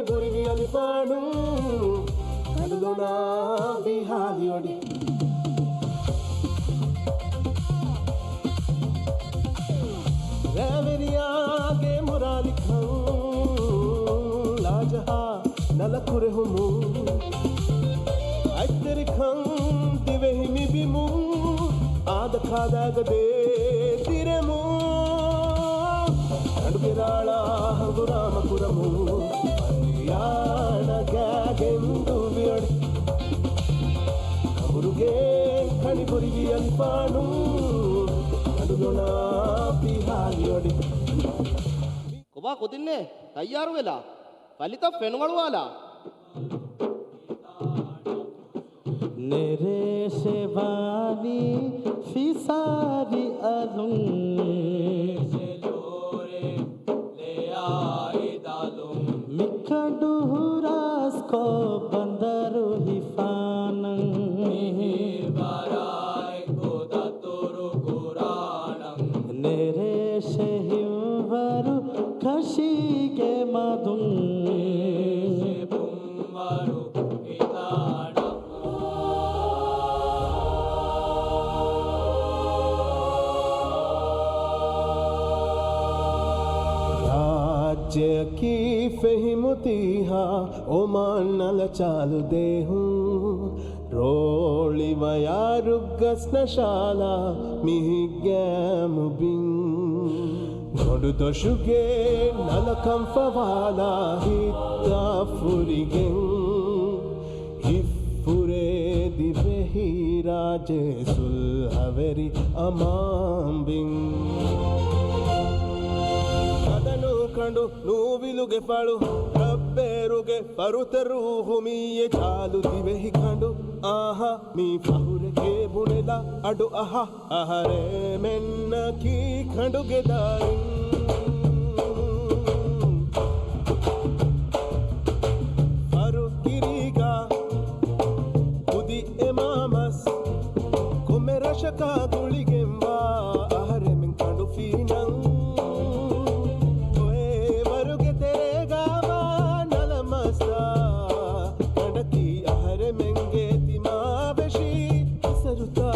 ބުރިވި އަލިފާނު، ކަނޑުލޮނާ ބީހާލި އޮޑި. ރައިވެރިޔާގެ މުރާލިކަން، ލާޖަހާ ނަލަ ކުރެހުމުން. އަތްތެރިކަން ދިވެހި މިބިމުން، އާދަ ކާދާގަ ދޭ ދިރެމުން. ކަނޑުގެ ރާޅާ ހަނގުރާމަ ކުރަމުން، އަނިޔާނަ ގާގެން ދުވި އޮޑި. ކަނބުރުގެ ކަނި ބުރިވި އަލިފާނު، ކަނޑުލޮނާ ބީހާލި އޮޑި. ކޮބާ ކުދިންނޭ ތައްޔާރުވެލާ، ފަލިތައް ފެނުއަޅުވާލާ. ނެރޭޝެ ވާނީ ފިސާރި އަލުން. މިކަނޑު ހުރާސްކޮށް ބަނދަރު ހިފާނަން. ނެރޭޝެ ހިއްވަރު ކަށީގެ މަދުން. ރާއްޖެއަކީ ފެހިމުތީހާ އޮމާން ނަލަ ޗާލު ދޭހުން. ރޯޅި ވަޔާ ރުއްގަސް ނަށާލާ މިހިގައިމު ބިން. ގޮނޑު ދޮށުގެ ނަލަކަން ފަވާލާ ހިތްތައް ފުރިގެން. ހިތްފުރޭ ދިވެހި ރާއްޖެ ސުލްހަވެރި އަމާން ބިން. ހަދަނު ކަނޑު ނޫވިލުގެ ފަޅު، ރައްބޭރުގެ ފަރުތަ ރޫހު މިއީ އެ ޗާލު ދިވެހި ކަނޑު. އާހާ، މީ ފަހުރެކޭ ބުނެލާ އަޑު އަހާ. އަހަރެމެންނަކީ ކަނޑުގެ ދަރިން. ފަރު ކިރީގާ ކުދި އެމާ މަސް، ކޮންމެ ރަށަކާ ގުޅިގެންވާ އަހަރެމެން ކަނޑު ފީނަން. އޮއެ ވަރުގެ ތެރޭގާވާ ނަލަމަސްތާ، ކަނޑަކީ އަހަރެމެންގެ ތިމާވެށި އަސަރުތާ.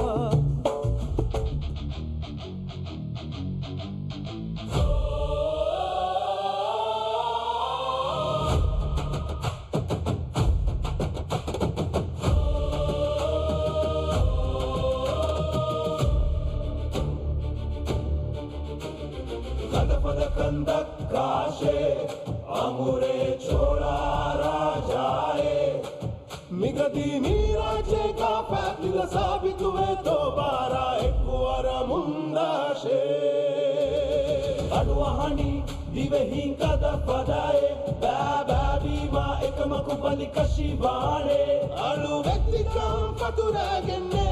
ގަދަފަދަ ކަންދައްކާށޭ، އަނގުރޭ ޗޯޅާ ރާޖާއޭ. މިގަދީ މީރާޖޭގާ ފައިތިލަ ސާބިތުވޭތޯ ބާރާ އެއްކު އަރަމުންދާށޭ. އަޑުއަހަނީ ދިވެހިން ގަދަ ފަދައޭ. ބާބާބީމާ އެކަމަކު ބަލިކަށިވާނޭ. އަޅުވެތިކަން ފަތުރައިގެންނޭ